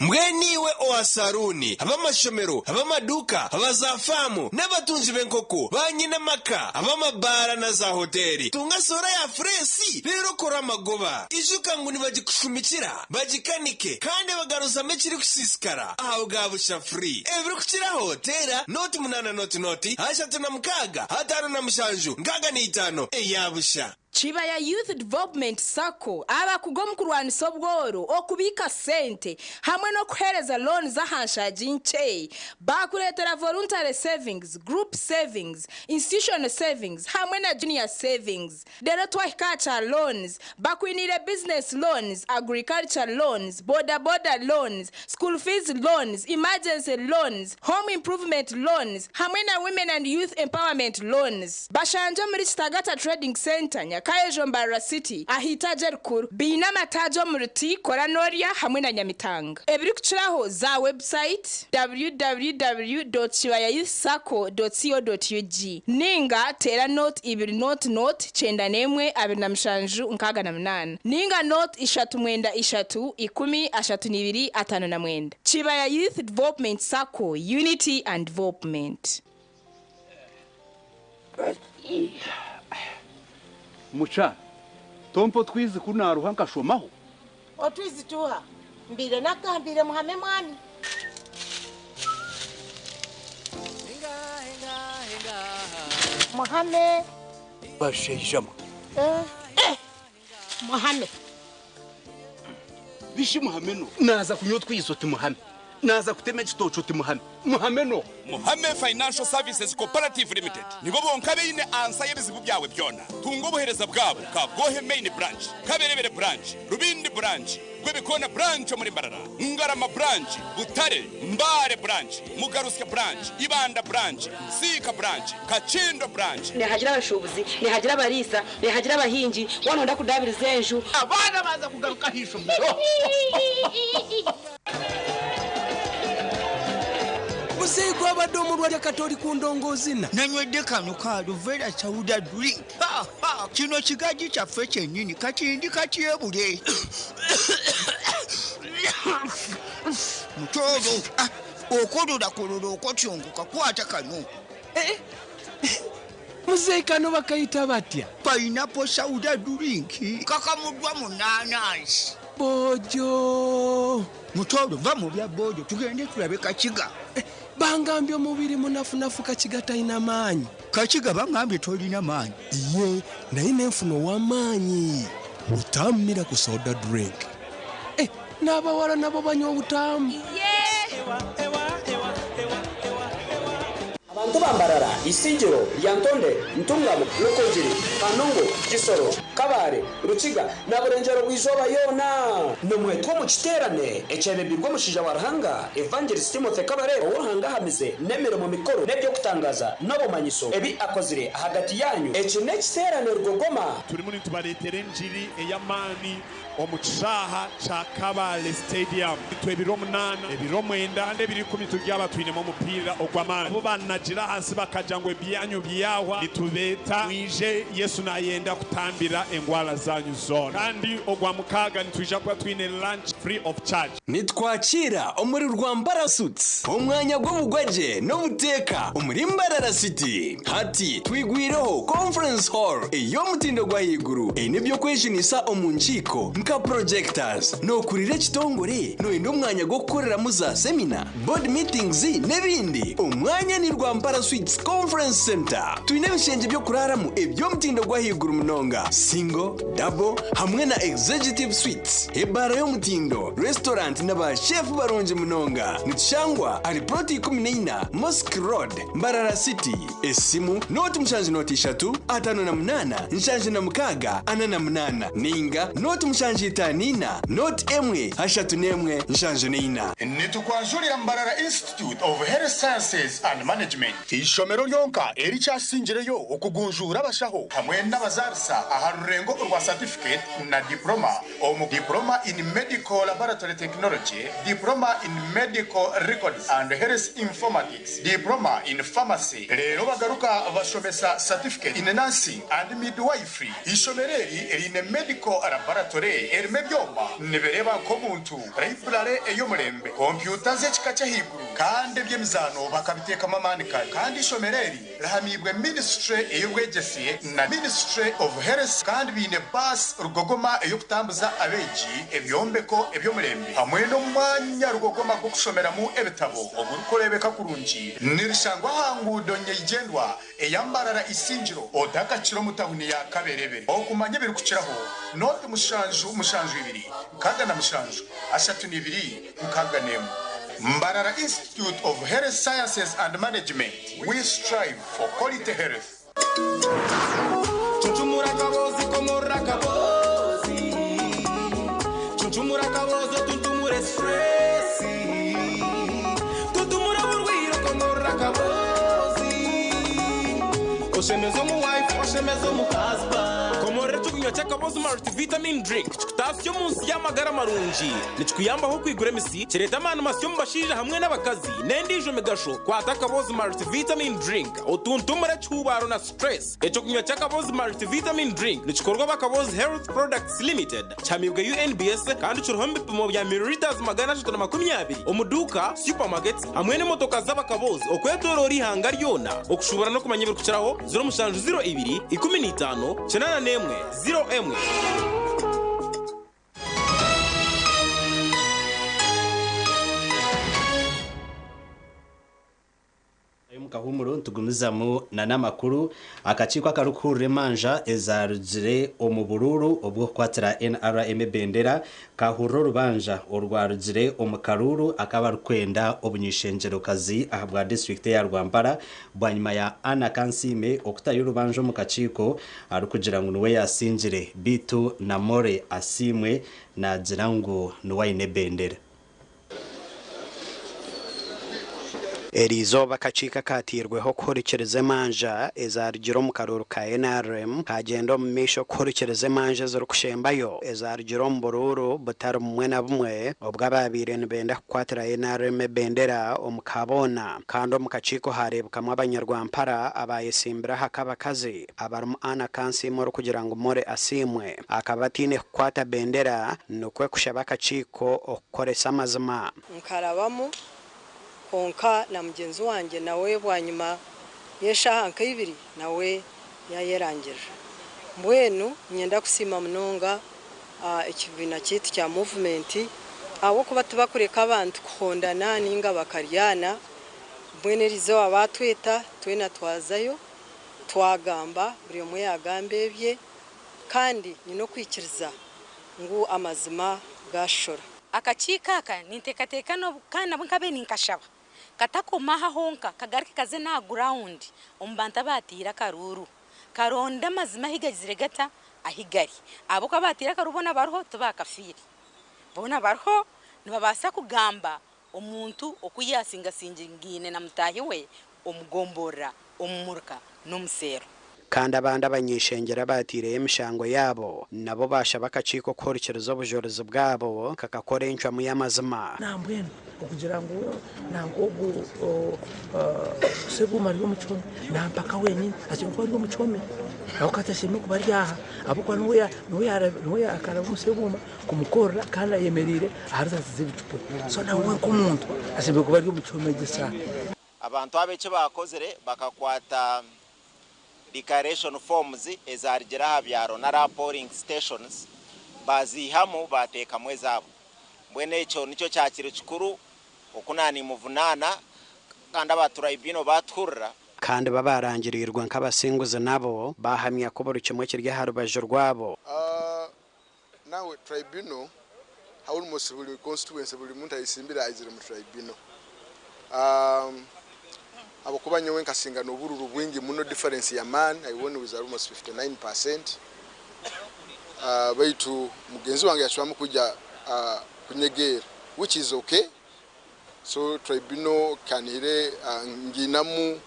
Mbwenu iwe owa saruuni, ab'amashomero, ab'amaduuka, aba zaafaamu, n'abatungi b'enkoko, baanyine amaka, ab'amabaara na zaahoteeri, tunga soora ya fureesi reero okore amagoba. Ijuka ngu nibagikushumikira, bagikanike, kandi bagaruzamu ekirikusiisikara aha bwa busha free. Ebirikukiraho, teera nooti munaana nooti nooti, 36, 57, 65 eya busha. Kibaya Youth Development Sacco abakugu omu kurwanisa obworo, okubiika sente hamwe n'okuheereza loans aha nshaagi nkye. Baakureetera Voluntary Savings, Group Savings, Institutional Savings hamwe na Junior Savings. Reero twahika aha kya loans, bakwiniire Business Loans, Agriculture Loans, Boda Boda Loans, School Fees Loans, Emergency Loans, Home Improvement Loans hamwe na Women and Youth Empowerment Loans. Bashangye omuri Kitagata Trading Centre, Nyakayejo Mbarara City, aha itaagi erikuru. Baine amataagi omuri Ti, Kora Norya hamwe na Nyamitanga. Ebirikukiraho za website www.kibayayouthsacco.co.ug ninga teera 0 2 0 0 91 27 68 ninga 0 3 9 3 10 32 59. Kibaya Youth Development Sacco, Unity and Development. Mucha, tompa otwizi ku naaruha nkashomaho. Otwizi tuha? Mbaire nakugambiire muhame mwami. Muhame. Bashaija mwe. Eh, eh, muhame. Bishi muhame no. Naaza kunywa otwizi oti muhame. Naaza kutema ekitookye oti muhame. Muhame no. Muhame Financial Services Cooperative Limited nibo bonka baine ansa y'ebizibu byawe byona. Tunga obuheereza bwabo Kabwohe Main Branch, Kaberebere Branch, Rubindi Branch, Rwebikona Branch omuri Mbarara, Ngarama Branch, Butare, Mbale Branch, Mugarusya Branch, Ibanda Branch, Nsiika Branch, Kakindo Branch. Nihagira abashuubuzi, nihagira abariisa, nihagira abahingi, waaba nooyenda kudaabiriza enju. Abaana baaza kugaruka aha ishomero. Muzeeyi gwabadde omulwadde kati oli ku ndongoozina. Nanywedde kano ka Aluvera Sauda Drink. Ha, ha, kino kigaji kyaffe kyennyini kati ndi katyebule. Mutooro, ah, okololakololo okotyongoka kwata kano. Eh, muzeeyi kano bakayita batya? Pineapple Sauda Drink kakamuddwa mu naanansi. Boojo. Mutooro, va mu bya boojo tugende tulabe Kakiga. Eh, bangambye omubiri munafunafu Kakiga talina maanyi. Kakiga bangambye tolina maanyi. Ye, naye nenfuna ow'amaanyi. Butaamu Miracle Soda Drink. Eh, n'abawala nabo banywa obutaamu. Abantu Abantu ba Mbarara, Isingiro, Lyantonde, Ntungamo, Rukungiri, Kanungu, Kisoro, Kabale, Rukiga na Burengyero bw'eizooba yoona nimwetwa omu kiteerane ekyebembirwe omushaija wa Ruhanga Evangelist Timothy Kabarebe ou Ruhanga ahamize n'emirimo mikuru n'eby'okutangaaza n'obumanyiso ebi akozire ahagati yaanyu. Eki n'ekiteerane rugogoma. Turimu nitubareetera engiri ey'amaani omu kishaaha kya Kabale Stadium. Itwe ebiro munaana, ebiro mwenda kandi ebiro ikumi turyaba twinemu omupiira ogw'amaani. Abu banagira ahansi bakagira ngu ebyanyu byahwa, nitubeeta mwije, Yesu nayenda kutambira engwara zanyu zoona. Kandi ogwa mukaaga nitwija kuba twine lunch free of charge. Nitwakiira omuri Rwampara Suites, omwanya gw'obugwagye n'obuteeka omuri Mbarara City. Hati twigwireho Conference Hall ey'omutindo gw'ahaiguru eine eby'okwejunisa omu nkiiko nka projectors. Nookurira ekitongore? Nooyenda omwanya gw'okukoreramu za semina, board meetings n'ebindi? Omwanya ni Rwampara Suites Conference Centre. Twine ebishengye by'okuraaramu eby'omutindo gw'ahaiguru munonga, single, double hamwe na executive suites, ebaara y'omutindo, restaurant na ba chef barungi munonga. Nitushangwa ahari plot 14 Mosque Road, Mbarara City. Esimu, 0 7 0 3 58 76 48 ninga 0 7 5 4 0 1 3 74. Nitukwanjurira Mbarara Institute of Health Sciences and Management, eishomero ryonka erikyasingireyo okugunjuura abashaho hamwe n'abazaarisa aha rurengo orwa certificate na diploma omu Diploma in Medical Laboratory Technology, Diploma in Medical Records and Health Informatics, Diploma in Pharmacy reero bagaruka bashomesa Certificate in Nursing and Midwifery. Eishomero eri riine Medical Laboratory erimu ebyoma nibireeba nk'omuntu, Library ey'omurembe, kompyuta z'ekika ky'ahaiguru kandi eby'emizaano bakabiteekamu amaani kare. Kandi eishomero eri rihamiibwe Ministry ey'obwegyese na Ministry of Health kandi baine baasi rugogoma ey'okutambuza abeegi, ebyombeko eby'omurembe hamwe n'omwanya rugogoma gw'okushomeramu ebitabo ogurikureebeka kurungi. Nirishangwa aha nguudo nyeigyendwa eya Mbarara Isingiro otakakira omu tawuni ya Kaberebere. Okumanya ebirikukiraho, 0 7 7 2 6 7 32 61. Mbarara Institute of Health Sciences and Management, we strive for quality health. Chuchumura kabozi komora kabozi Chuchumura kabozi tuntumure stress Tuntumura burwiro komora kabozi Oshemezo mu wife oshemezo mu husband Komorera ekyokunywa ky'akabozi multivitamin drink kikutasya omu nsi y'amagara marungi. Nikikuyambaho okwigura emisi, kireeta amaani masya omu bashaija hamwe n'abakazi n'endiijo migasho. Kwata akabozi multivitamin drink otuntumure ekihuubaaro na stress. Ekyokunywa ky'akabozi multivitamin drink nikikorwa aba Kabozi Health Products Limited. Kihamiibwe UNBS kandi kiriho omu bipimo bya millilitres 320 omu duuka, supermarkets hamwe n'emotoka z'abakabozi okwetoroora eihanga ryona. Okushuubura n'okumanya ebirikukiraho, 0702 15 81 01. Omu kahuumuro nitugumizamu n'amakuru. Akakiiko akarikuhurira emanja ezarugire omu buruuru obw'okukwatira NRM ebendera kahurira orubanja orwarugire omu karuuru akabarikwenda obuny'eishengyerokazi ahabwa disiturikiti eya Rwampara bwanyima ya Anna Kansiime okutayo orubanja omu kakiiko arikugira ngu niwe yasingire beitu Namore Asiimwe naagira ngu niwe aine ebendera. Eriizooba akakiiko akateirweho kuhurikiriza emanja ezarugire omu karuuru ka NRM kagyenda omu maisho kuhurikiriza emanja ezirikushembayo ezarugire omu buruuru butari bumwe na bumwe obw'ababaire nibenda kukwatira NRM ebendera omu kaboona. Kandi omu kakiiko hareebekamu abanyarwampara abayesimbire aha k'abakazi abarimu Anna Kansiime orikugira ngu More Asiimwe akaba ataine kukwata bendera nikwo kushaba akakiiko okukoresa amazima. Nkarabamu kwonka na mugyenzi wangye nawe bwanyima y'eshaaha nka ibiri nawe yaayerangirira. Mbwenu niinyenda kusiima munonga ekibiina kyaitu kya muvumenti ahabw'okuba tibakureka abantu kuhondana nainga bakaryana. Mbwenu eriizooba baatweta twena twazayo twagamba buri omwe yaagamba ebye kandi nyine okwikiriza ngu amazima gaashora. Akakiiko aka ninteekateeka kandi nabwo nkabaire ninkashaba. Katakoma aha honka, kagaruke kaze n'aha gurawundi omu bantu abaataire akaruuru. Karonde amazima ahi gagizire gata, ahi gari. Ahabw'okuba abaataire akaruuru boona bariho tibaakafiire. Boona bariho nibabaasa kugamba omuntu oku yaasingasingaine na mutaahi we omu gomborora, omu muruka n'omu seero. Kandi abandi abany'eishengyero abaataireyo emishango yaabo nabo baashaba akakiiko kuhurikiriza obujurizi bwabo kakakora encwamu y'amazima. Nambwenu okugira ngu nanka ogu Ssebuuma ari omu kihome nampaka wenyini ashemereire kuba ari omu kihome ahabw'okuba tashemereire kuba ari aha ahabw'okuba niwe yakaraba omu Ssebuuma kumukorera kandi ayemereire aha risasi z'ebicupa so nawe nk'omuntu ashemereire kuba ari omu kihome egi esaaha. Abantu aba eki baakozire bakakwata declaration forms ezaarugire aha byaro nari aha polling stations baaziihamu baateekamu ezaabo. Mbwenu ekyo nikyo kyakiri kikuru oku naanimuvunaana kandi aba tribunal baatuhurira. Kandi babarangirirwe nk'abasinguzi nabo bahamya ku buri kimwe kiri aha rubaju rwabo. Nawe tribunal almost buri constituency buri muntu ayesimbire aizire mu tribunal ahabwokuba nyowe nkasinga nobururu bwingi muno difference yamaani I won with almost 59% baitu mugenzi wange yacwamu kwija kunyegeera which is okay so tribunal kanihire ngiinamu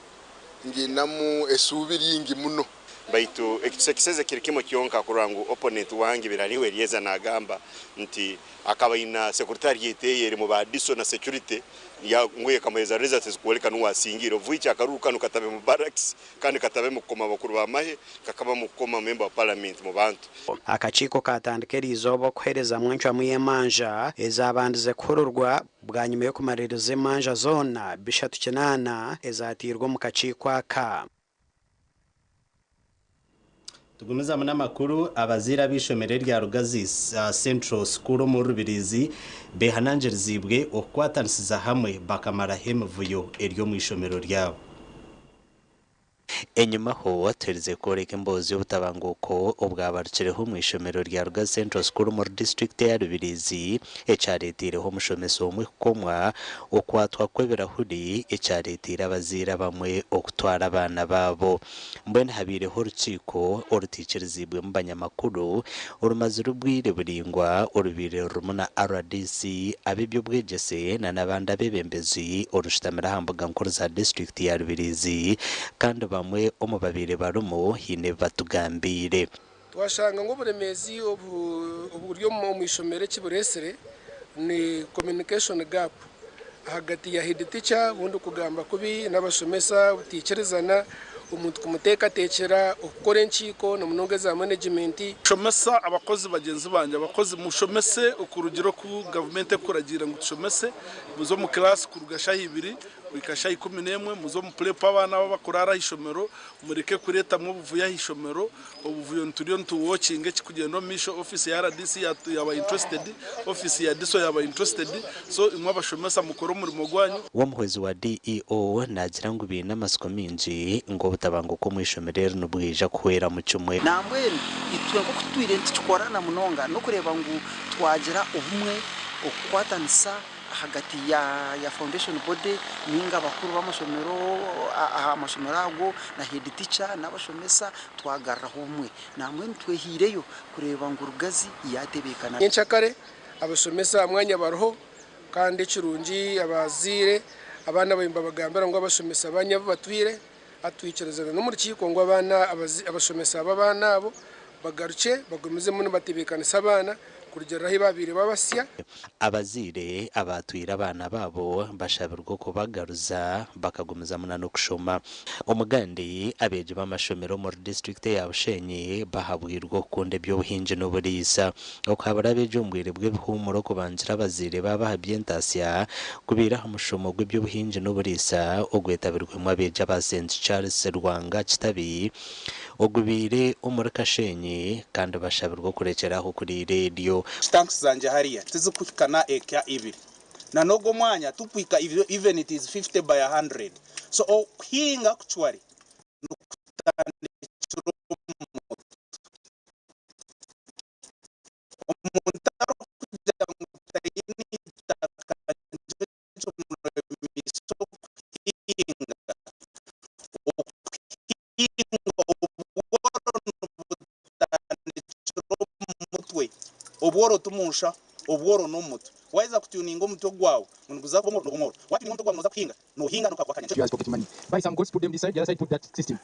ngiinamu esuubi ryingi muno. Baitu ekitusekiseze kiri kimwe kyonka kurora ngu opponent wange Birariho Eliezer nagamba nti akaba aina secretariat eye erimu ba DISO na security ngu ekamuhereza results ezikwoleka nuwe asingire of which akaruru kanu katabe mu barracks kandi katabe mu kukoma abakuru b'amahe kakaba mu kukoma member wa parliament mu bantu. Akakiiko kaatandika eriizooba okuheerezamu encwamu y'emanja ezaabandize kuhururwa bwanyima y'okumaririza emanja zoona 38 ezaatairwe omu kakiiko aka. Tugumizamu n'amakuru, abazaire ab'eishomero erya Rugazi Central School omuri Rubirizi behanangiriziibwe okukwatanisiza hamwe bakamaraho emivuyo eri omu ishomero ryabo. Enyimaho, tuherize kworeka emboozi y'obutabanguko obwabarukireho omu ishomero rya Rugazi Central School omuri disiturikiti eya Rubirizi ekyareeteireho omushomesa omwe kukomwa okwatwa kw'ebirahuri ekyareeteire abazaire abamwe okutwara abaana baabo. Mbwenu habaireho orukiiko orutaikiriziibwemu banyamakuru orumazire obwire buraingwa orubaire rurimu na rdc, ab'eby'obwegyese na n'abandi abeebembezi orushutamire aha mbuga nkuru za disiturikiti ya Rubirizi kandi bamwe omu babaire barimu haine ebi batugambiire. Twashanga ngu oburemeezi oburi omu ishomero eki bureetsire ni communication gap ahagati ya head teacher obundi kugamba kubi n'abashomesa, obutaikirizana, omuntu kumuteekateekyera okukora enkiiko na munonga eza management. Shomesa abakozi bagyenzi bangye, abakozi mushomese okurugira oku gavumenti ekuragiira ngu tushomese, muze omu kilaasi kuruga shaaha ibiri kuhika shaaha 11, muze omu purepu abaana abo abakuraara aha ishomero, mureke kureetamu obuvuyo aha ishomero, Obuvuyo nituriyo nitu watchinga ekikugyenda omu maisho, office ya rdc yaba interested, office ya DISO yaba interested, so imwe abashomesa mukore omurimo gwanyu. Omuhwezi wa DEO naagira ngu baine amatsiko maingi ngu obutabanguko omu ishomero eri nibwija kuhweramu kimwe. Nambwenu itwe nk'oku tutwire nitukikora na munonga n'okureeba ngu twagira obumwe, okukwatanisa ahagati ya foundation body ninga abakuru b'amashomero aha mashomero ago na head teacher n'abashomesa twagaruraho obumwe. Nambwenu twehaireyo kureeba ngu Rugazi yatebeekana. Nyenkyakare abashomesa aha mwanya bariho kandi ekirungi abazaire abaana babaire nibabagambira ngu abashomesa banyu abu batwire hati twikirizana n'omu rukiiko ngu abaana abashomesa b'abaana abo bagarukye bagumizemu nibatebeekanisa abaana kurugiirira ahu baabaire babasya. Abazaire abaatwire abaana baabo bashabirwe okubagaruza bakagumizamu na n'okushoma. Omugandi, abeegi b'amashomero omuri disiturikiti eya Bushenyi bahabwirwe okukunda eby'obuhingi n'oburiisa. Okuhabura abeegi omu bwire bw'ebihuumuro okubangira abazaire baabo aha by'entaasya kubaire aha mushomo gw'eby'obuhingi n'oburiisa ogwetabirwemu abeegi aba St Charles Lwanga Kitabi ogubaire omuri Kashenyi kandi bashabirwe okurekyera aho kuriira eryo. Tanks zangye hariya tizikuhika na eka ibiri na n'ogwo omwanya tikuhika even it is 50 by 100 so okuhinga actually nikutandikira omu mutwe. Omuntu arikugira ngu taine itaka nikyo kimuremiise. Obworo ti mu nshaho, obworo n'omu mutwe. Waaheza kutuninga omutwe gwawe ngu niguza kuba omworo, n'oba omworo. Waatuninga omutwe gwawe ngu nooza kuhinga, noohinga n'okakuba akanya. As pocket money. Buy some goats, put them this side, the other side put that system.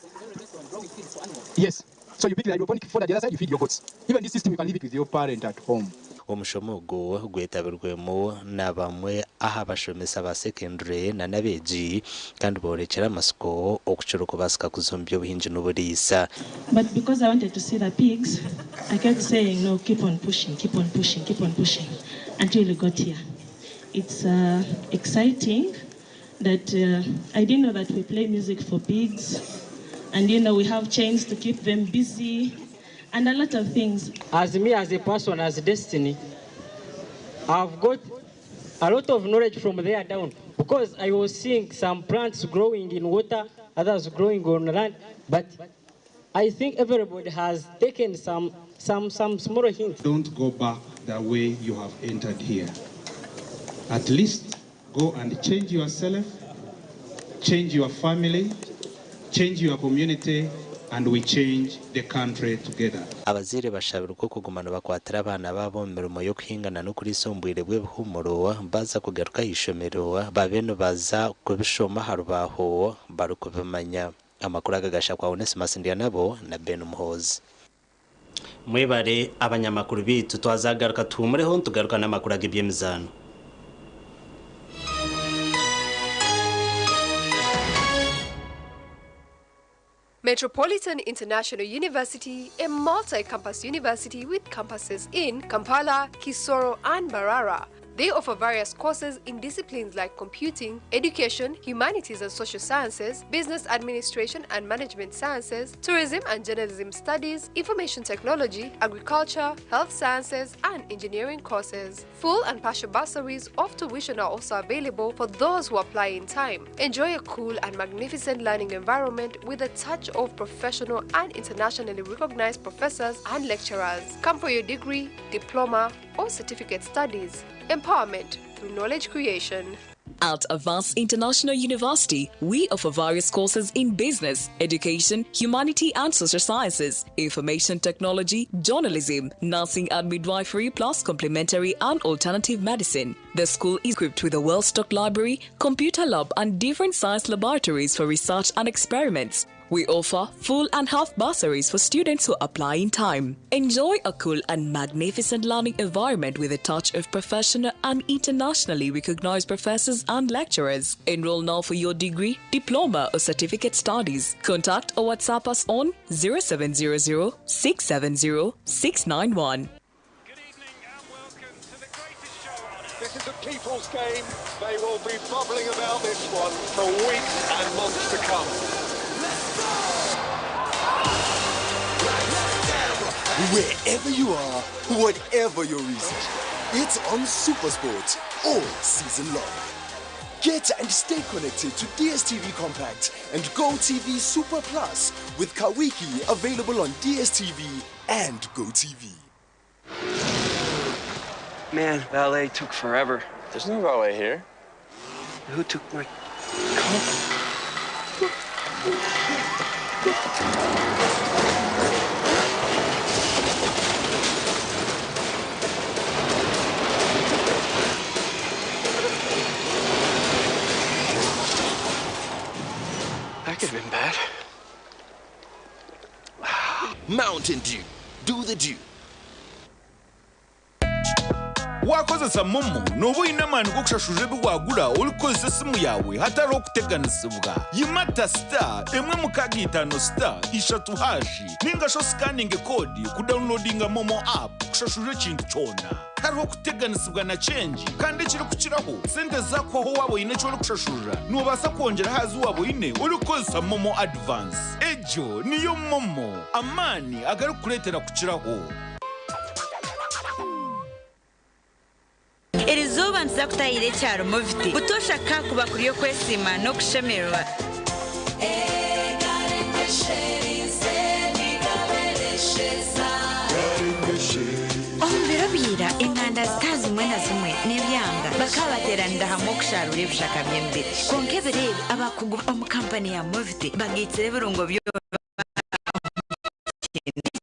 Yes. So you pick the hydroponic fodder, the other side you feed your goats. Even this system you can leave it with your parent at home. Omushomo ogu gwetabirwemu na bamwe aha bashomesa ba secondary na n'abeegi kandi boorekire amatsiko okukira okubaasika kuza omu by'obuhingi n'oburiisa. But because I wanted to see the pigs, I kept saying no, keep on pushing, keep on pushing, keep on pushing until we got here. It's uh, exciting that uh, I didn't know that we play music for pigs and you know we have chains to keep them busy and a lot of things. As me as a person, as destiny, I've got a lot of knowledge from there down because I was seeing some plants growing in water, others growing on land, but I think everybody has taken some some some small hints. Don't go back the way you have entered here. At least go and change yourself, change your family, change your community, and we change the country together. Abazaire bashabirwe okuguma nibakwatira abaana baabo omu mirimo y'okuhinga na n'okuriisa omu bwire bw'ebihuumuro baaza kugaruka aha ishomero babe nibaza kubishoma aha rubaaho barikubimanya. Amakuru aga gashakwa Onesimus Ndyanabo na Ben Muhoozi. Mwebare abanyamakuru beitu twazagaruka tuhumureho nitugaruka n'amakuru ag'eby'emizaano. Metropolitan International University, a multi-campus university with campuses in Kampala, Kisoro, and Mbarara. They offer various courses in disciplines like computing, education, humanities and social sciences, business administration and management sciences, tourism and journalism studies, information technology, agriculture, health sciences, and engineering courses. Full and partial bursaries of tuition are also available for those who apply in time. Enjoy a cool and magnificent learning environment with a touch of professional and internationally recognized professors and lecturers. Come for your degree, diploma, or certificate studies. Empowerment through knowledge creation. At Avance International University, we offer various courses in business, education, humanity and social sciences, information technology, journalism, nursing and midwifery, plus complementary and alternative medicine. The school is equipped with a well-stocked library, computer lab and different science laboratories for research and experiments. We offer full and half bursaries for students who apply in time. Enjoy a cool and magnificent learning environment with a touch of professional and internationally recognized professors and lecturers. Enroll now for your degree, diploma, or certificate studies. Contact or WhatsApp us on 0700 670 691. This is a people's game. They will be bubbling about this one for weeks and months to come. Wherever you are, whatever your reason, it's on Supersport all season long. Get and stay connected to DSTV Compact and GoTV Super Plus with Kawiki available on DSTV and GoTV. Man, valet took forever. There's no valet here. Who took my car? That could have been bad. Mountain Dew. Do the dew. Waakozesa MoMo nooba oine amaani g'okushashurira ebi waagura orikukozesa esimu yaawe hatariho kuteganisibwa. Yimata star emwe mukaaga itaano star ishatu hashi nainga shi osikaninge koodi kudawunilodinga MoMo app kushashurira ekintu kyona. Tihariho kuteganisibwa na kyengi kandi ekirikukiraho, sente zaakuhwaho waaba oine eki orikushashurira, noobaasa kwongyera aha zi waaba oine orikukozesa MoMo Advance. Egyo niyo MoMo, amaani agarikukureetera kukiraho. Erizooba nituza kutahirira ekyaro Moviti. Butoosha ka kuba kuri okwesiima n'okushemererwa. Omu biro bya ira, enganda zitari zimwe na zimwe n'ebyanga bakaba bateeranira hamwe okusharuura ebishaka by'emibiri. Kwonka ebiro ebi, abakugu omu kampani ya Moviti bagaitsire ebirungo byona omu kintu kimwe.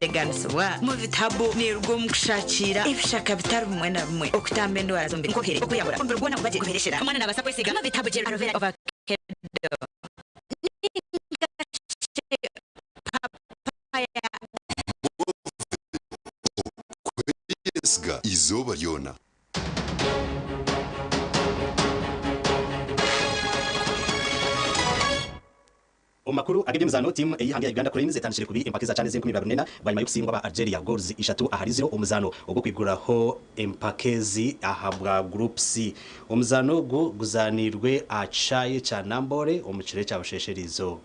Teganisibwa Movit Herbal neeruga omu kushakiira ebishaka bitari bimwe na bimwe, okutamba endwara z'omubiri nk'obuhere, okweyahura, omubiri gwona guba gye guheereshera. Omwana naabaasa kwesiiga Movit Herbal Gel Aloe Vera Ovacado ninga shi papaya. Okweyesiga eizooba ryona. Omu makuru ag'eby'emizaano, tiimu ey'eihanga eya Uganda Cranes etandikire kubi empaka eza CHAN ez'enkumi ibiri abiri n'ena bwanyima y'okusingwa aba Algeria goals ishatu ahari ziro omu muzaano ogw'okwiguraho empaka ezi ahabwa Group C. Omuzaano ogu guzaaniirwe aha kishaayi kya Namboole omu kiro ekya busheesha eriizooba.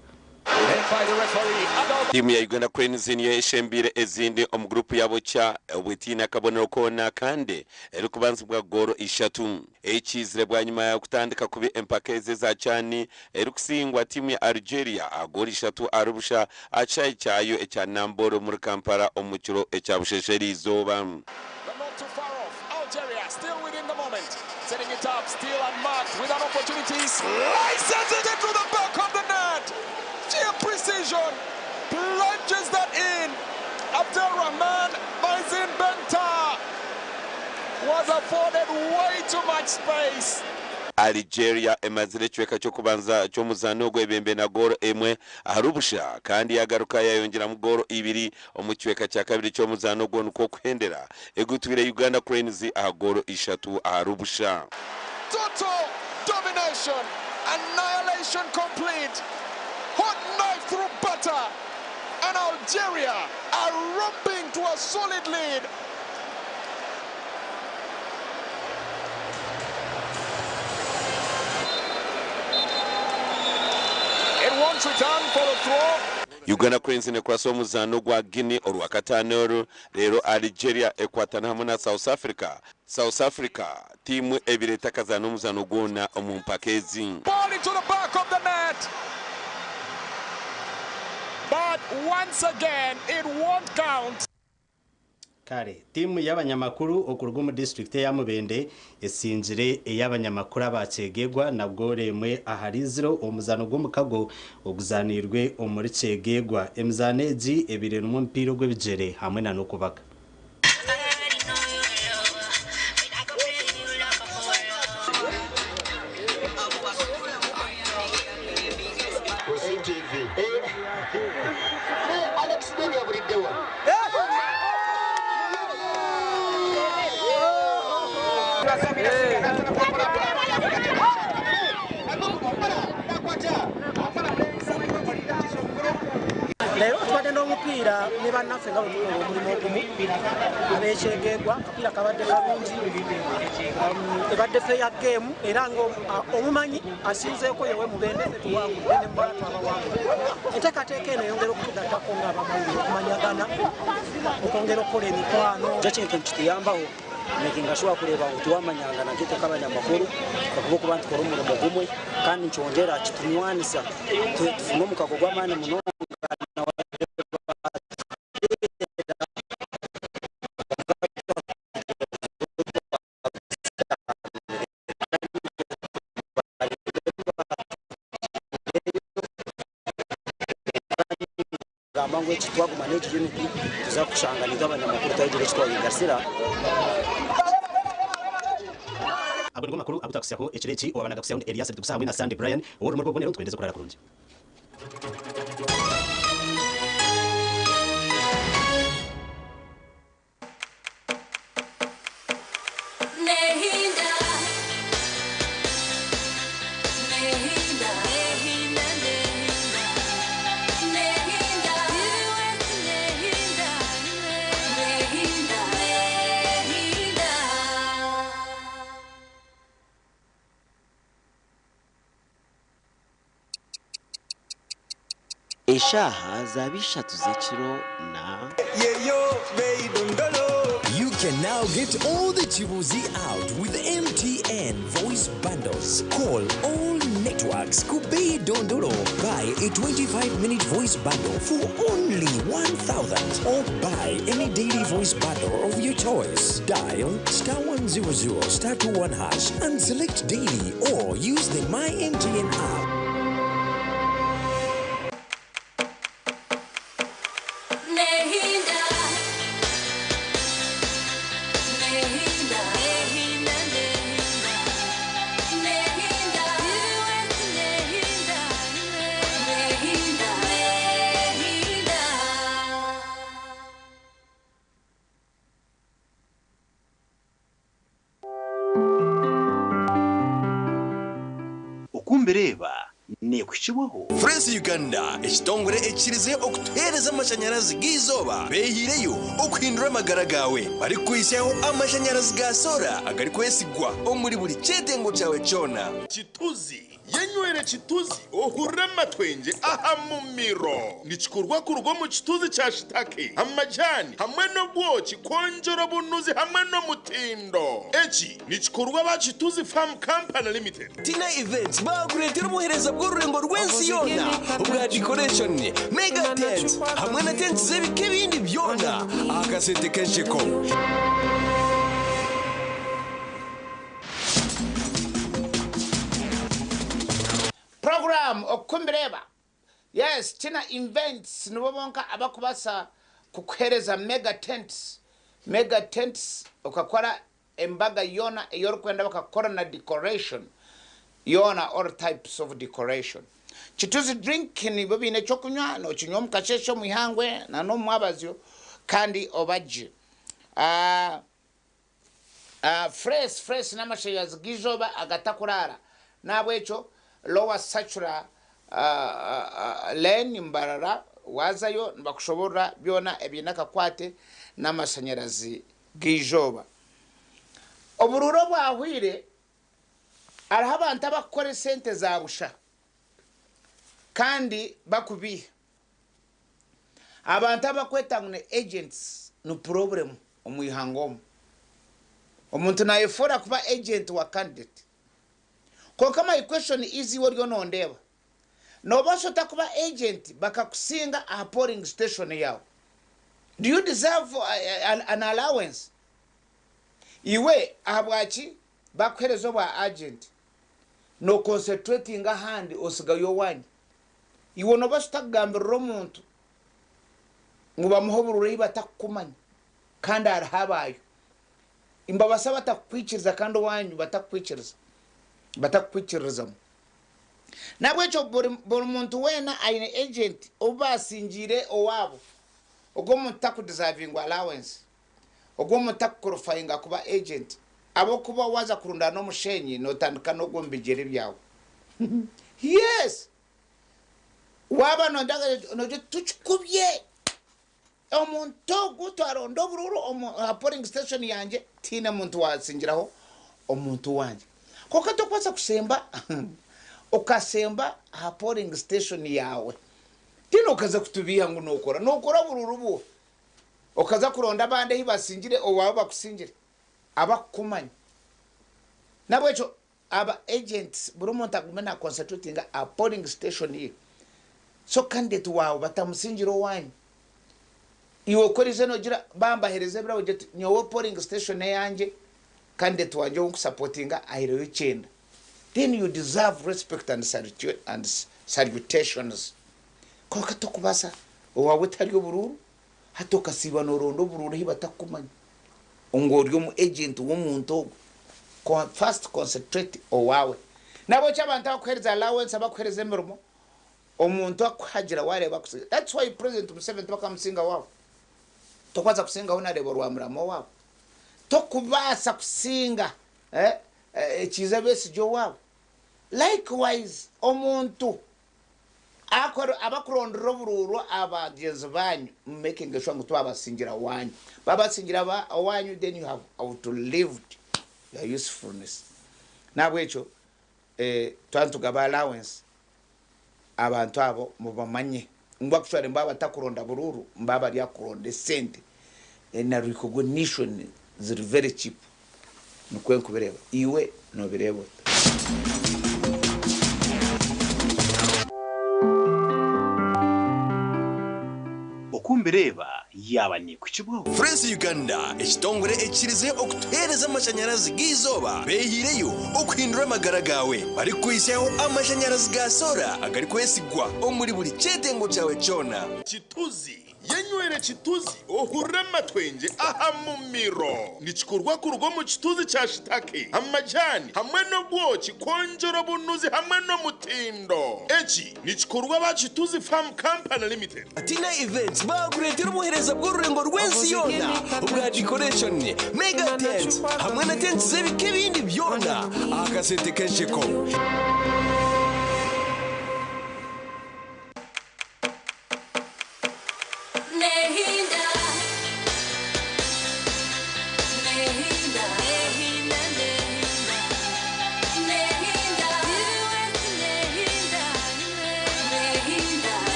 Tiimu ya Uganda Cranes niyo eshembiire ezindi omu guruupu yaabo kya obwo etaine akabonero koona kandi erikubanzibwa goolo ishatu. Ekiizire bwanyima y'okutandika kubi empaka ezi eza CHAN erikusingwa tiimu ya Algeria aha goolo ishatu ahari busha aha kishaayi kyayo ekya Namboole omuri Kampala omu kiro ekya busheesha eriizooba. But not too far off. Algeria still within the moment. Setting it up, still unmarked with an opportunity. Slices it into the back of the net. Sheer precision. Plunges that in. Abdelrahman Maizin Benta was afforded way too much space. Algeria emazire ekicweka ky'okubanza ky'omuzaano ogu ebembe na goolo emwe ahari busha kandi yagaruka yayongyeramu goolo ibiri omu kicweka kya kabiri ky'omuzaano ogwo nikwo kuhendera egutwire Uganda Cranes aha goolo ishatu ahari busha. Total domination, annihilation complete, hot knife through butter and Algeria are romping to a solid lead. It won't return for the throw. Uganda Cranes nekwasa omuzaano gwa Guinea orwakataano oru reero Algeria ekwatana hamwe na South Africa. South Africa tiimu ebire etakazaana omuzaano gwona omu mpaka ezi. Ball into the back of the net. But once again, it won't count. Kare, tiimu y'abanyamakuru okuruga omu disiturikiti eya Mubende esingire ey'abanyamakuru aba Kyegegwa na goolo emwe ahari ziro omu muzaano gw'omukago oguzaaniirwe omuri Kyegegwa. Emizaano egi ebaire erimu omupiira ogw'ebigyere hamwe na n'okubaka. Leero tubadde n'omupiira ne bannaffe nga bwe tukola omulimu ogumu ab'ekyegegwa akapiira kabadde kalungi um, ebadde feya geemu era nga omumanyi asinzeeko yewe mubende ffe tuwangudde ne mubala twabawangudde enteekateeka eno eyongera okutugattako ng'abamawulire okumanyagana okwongera okukola emikwano Ekintu nikituyambaho makinga sure kureeba ngu twamanyangana nk'itwe nk'abanyamakuru ahabw'okuba nitukora omurimo gumwe kandi nikyongyera kitunywanisa tufuna omukago gw'amaani munonga. Gamba ngu eki twaguma n'egi unity tuza kushanga nitwe abanyamakuru twagira eki twayegasira. Ago nigo makuru agu twakutsyaho ekiro eki. Owaba nagakutsyaho ni Elias Bitugusa hamwe na Sunday Brian. Ow'orurimi rw'obubonero nitwendeza okurara kurungi. Eshaaha zaaba ishatu z'ekiro na. You can now get all the Chibuzi out with MTN voice bundles. Call all networks. Kubei Dondolo. Buy a 25-minute voice bundle for only 1,000 or buy any daily voice bundle of your choice. Dial star 100 star 21 hash and select daily or use the My MTN app. Okumbireba neekuhikibwaho. Fresh Uganda, ekitongore ekikirize okutuheereza amashanyarazi g'eizooba beehiireyo okuhindura amagara gaawe barikukuhitsyaho amashanyarazi ga soora agarikwesigwa omuri buri kyetengo kyawe kyona. Kituzi, Yenywere kituzi ohurire amatwengye aha mumiro. Nikikorwa kuruga omu kituzi kya shitake, amajani hamwe n'obwoki kwongyera obunuzi hamwe n'omutindo. Eki nikikorwa aba Kituzi Farm Company Limited. Tina Events baakureetera obuheereza bw'orurengo rw'ensi yoona obwa decoration, mega tents hamwe na tents z'ebika ebindi byona aha kasente k'ensheko. Program okukumbireba yes Tina Events nibo bonka abakubasa kukuhereza mega tents mega tents okakora embaga yona eyorikwenda bakakukora na decoration yona all types of decoration. Kituzi drink nibo biine ekyokunywa nokinywa omukasheshe omwihangwe na nomumwabazyo kandi obagye. Fresh fresh n'amashanyarazi g'eizooba agatakuraara. N'ahabw'ekyo Lower Sacura Lane, Mbarara waazayo nibakushoboorora byona ebiine akakwate n'amashanyarazi g'eizooba. Oburuuru obwahweire hariho abantu abakukora esente za busha kandi bakubeiha. Abantu abakweta ngu ni agents ni purobulemu omu ihanga omu. Omuntu nayefoora kuba agent wa candidate. Kwonka my question is iwe oriyo nondeeba, nobaasa ota kuba agent bakakusinga aha polling station yaawe? Do you deserve an allowance? Iwe ahabwaki bakuhereza obwa agent no concentratinga ahandi osigayo owanyu? Iwe noobaasa ota kugambirira omuntu ngu bamuhe obururu ei batakukumanya kandi hariho abaayo? Nibabaasa bata kukwikiriza kandi owaanyu batakukwikiriza, batakukwikiririzamu? N'ahabw'ekyo buri muntu weena aine agent ou baasingiire owaabo. Ogwo omuntu takudizaavingwa allowance. Ogwo omuntu takukorofayinga kuba agent ahabw'okuba waaza kurundaana omusheenyi nootandika n'ogwa omu bigyere byawe. Yes! Waaba noyenda nogira oti tukikubye omuntu ogu twaronda oburuuru omu aha polling station yangye tihaine muntu waasingiraho omuntu wangye. Kwonka tokubaasa kusemba okasemba aha polling station yaawe then okaza kutubiiha ngu nookora. Nookora oburuuru buuha? Okaza kuronda abandi ahi basingire owaawe bakusingire abakukumanya. N'ahabw'ekyo aba agents buri omuntu agume na concentratinga aha polling station ye so candidate waawe batamusingira owanyu. Iwe okorize nogira bambahereza ebirabo ogira oti nyowe polling station eyangye candidate wangye ou nkusapotinga ahireyo kyenda then you deserve respect and and salutations. Kwonka tokubaasa owaawe tari oburuuru hati okasiiba noronda oburuuru ahi batakukumanya ngu ori omu agent w'omuntu ogwo. First concentrate owaawe. Nahabwekyo abantu abakuhereza allowance abakuhereza emirimo omuntu akuhagira wareeba akusiga that's why president Museveni tibakamusinga waabo. Tokubaasa kusingaho nareeba orwamurama owaabo. Tokubaasa kusinga Kiiza Besigye owaabo. Likewise omuntu Abakurondera oburuuru abagyenzi banyu mu makinge sure ngu tibabasingira owanyu. Babasingira owanyu then you have outlived your usefulness. Nahabwekyo twaba nitugaba allowance abantu abo mubamanye ngu actually mbaba batakuronda buruuru mbaba bari ahakuronda esente na recognition ziri very cheap. Nikwo nkubireeba. Iwe nobireeba ota? Oku mbireeba yaaba neekuhikibwaho. Fresh Uganda, ekitongore ekikirize okutuheereza amashanyarazi g'eizooba beehiireyo okuhindura amagara gaawe barikukuhitsyaho amashanyarazi ga soora agarikwesigwa omuri buri kyetengo kyawe kyona. Kituzi Yenywere kituzi ohurire amatwengye aha mumiro. Nikikorwa kuruga omu kituzi kya shitake, amajani hamwe n'obwoki kwongyera obunuzi hamwe n'omutindo. Eki nikikorwa aba Kituzi Farm Company Limited. Tina Events baakureetera obuheereza bw'orurengo rw'ensi yoona obwa decoration, mega tents hamwe na tents z'ebika ebindi byona aha kasente k'ensheko.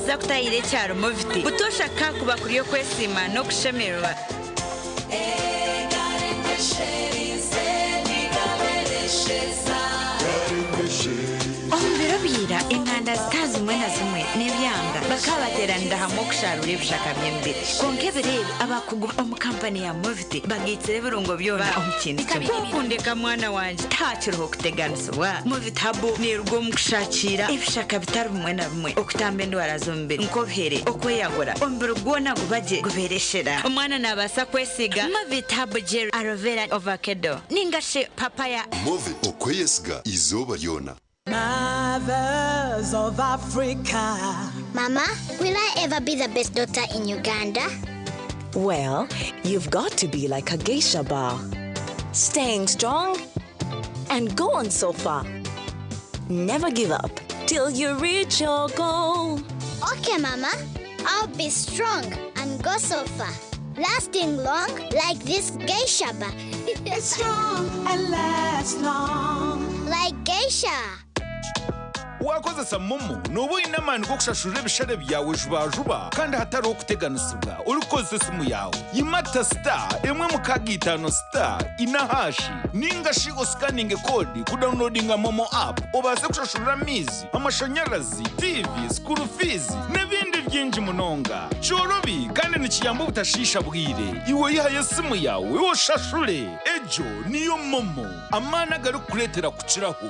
Waaza kutahira ekyaro Moviti, butoosha kakuba kuri okwesiima n'okushemererwa. Omu biro bya ira, enganda zitari zimwe na zimwe n'ebyanga bakaba bateeranira hamwe okusharuura ebishaka by'emibiri. Kwonka ebiro ebi, abakugu omu kampani ya Moviti bagaitsire ebirungo byona omu kintu kimwe. Ku okundeka mwana wangye, tihakiriho kuteganisibwa. Moviti Herbal neeruga omu kushakiira ebishaka bitari bimwe na bimwe okutamba endwara z'omubiri nk'obuhere, okweyagura, omubiri gwona guba gye gubeera eshera. Omwana naabaasa kwesiiga Movit Herbal Gel Aloe Vera Ovakedo ninga shi Papaya. Movit, okweyesiga eizooba ryona. Mothers of Africa. Mama, will I ever be the best daughter in Uganda? Well, you've got to be like a geisha bar. Staying strong and go on so far. Never give up till you reach your goal. Okay, Mama. I'll be strong and go so far. Lasting long like this geisha bar. Strong and last long. Like geisha. Wakozesa MoMo nooba oine amaani g'okushashurira ebishare byawe jubajuba kandi hatariho kuteganisibwa orikukozesa esimu yaawe. Yimata star emwe mukaaga itaano star ina hashi ninga shi osikaninge koodi kudawunilodinga MoMo app obaase kushashurira amaizi, amashanyarazi, tiivi, school fees n'ebindi bingi munonga. Kyorobi kandi nikiyamba obutashiisha bwire. Iwe ihayo esimu yaawe oshashure. Egyo niyo MoMo, amaani agarikukureetera kukiraho.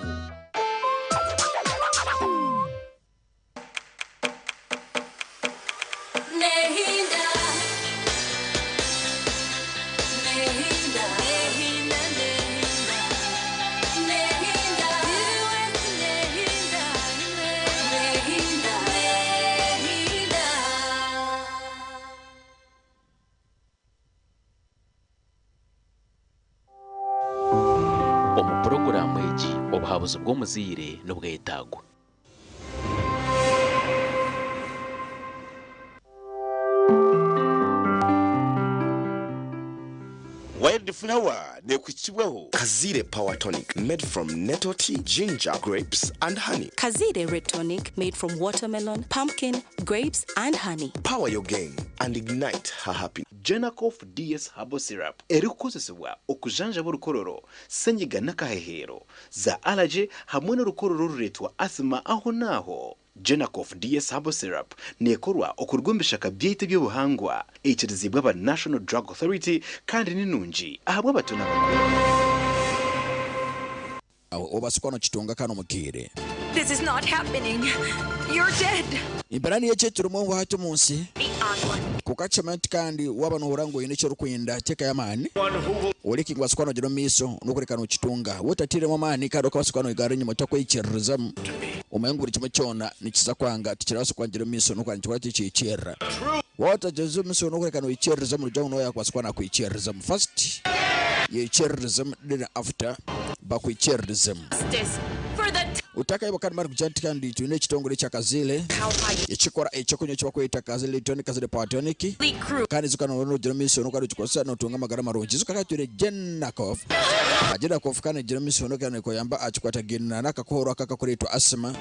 Omu puroguraamu egi, obuhabuzi bw'omuzaire nibwetaagwa. Wild Flower neekuhikibwaho. Kaziire Power Tonic made from nettle tea, ginger, grapes and honey. Kaziire Red Tonic made from watermelon, pumpkin, grapes and honey. Power your game and ignite her happiness. Genacof DS Herbal Syrup erikukozesebwa okujanjaba orukororo, senyiga n'akaheheero, za allergy hamwe n'orukororo orureetwa asthma aho n'aho. Genacof DS Herbal Syrup neekorwa okuruga omu bishaka byaitu eby'obuhangwa, eikiriziibwe aba National Drug Authority kandi ni nungi ahabw'abato n'abakuru. Aho obaasa kuba nokitunga kano omu kaire. This is not happening. You're dead. Embeera niyo eki eturimu obu hati omu nsi. Kwonka kimanye nti kandi waaba noohurira ngu oine eki orikwenda, teekayo amaani. Oreke ngu obaase kuba noogyenda omu maisho n'okureka nookitunga. Waaba otatairemu amaani kandi okabaasa kuba noigarra enyima otakwikiririzamu, omanye ngu buri kimwe kyona nikiza kwanga, tikirabaasa kuba nikigyenda omu maisho n'okuba nikikora ki? Nikihikiirira. Waaba otagyenzire omu maisho n'okureka noikiririzamu, nogira ngu n'oha yaakubaasa kuba naakwikiririzamu. First yeikiririzemu then after bakwikiririzemu. Otakayoba kandi mani kugira nti kandi twine ekitongore ekya Kaziire ekikora ekyokunywa ekibakweta Kaziire Tonic, Kaziire Power Tonic kandi ijuka nooba nogira omu maisho n'oku ogikozesa notunga amagara marungi. Ijuka kandi twine Genacof. Genacof kandi negira omu maisho n'oku nekuyamba aha kikwatagaine n'akakohoro aka akakureetwa asthma.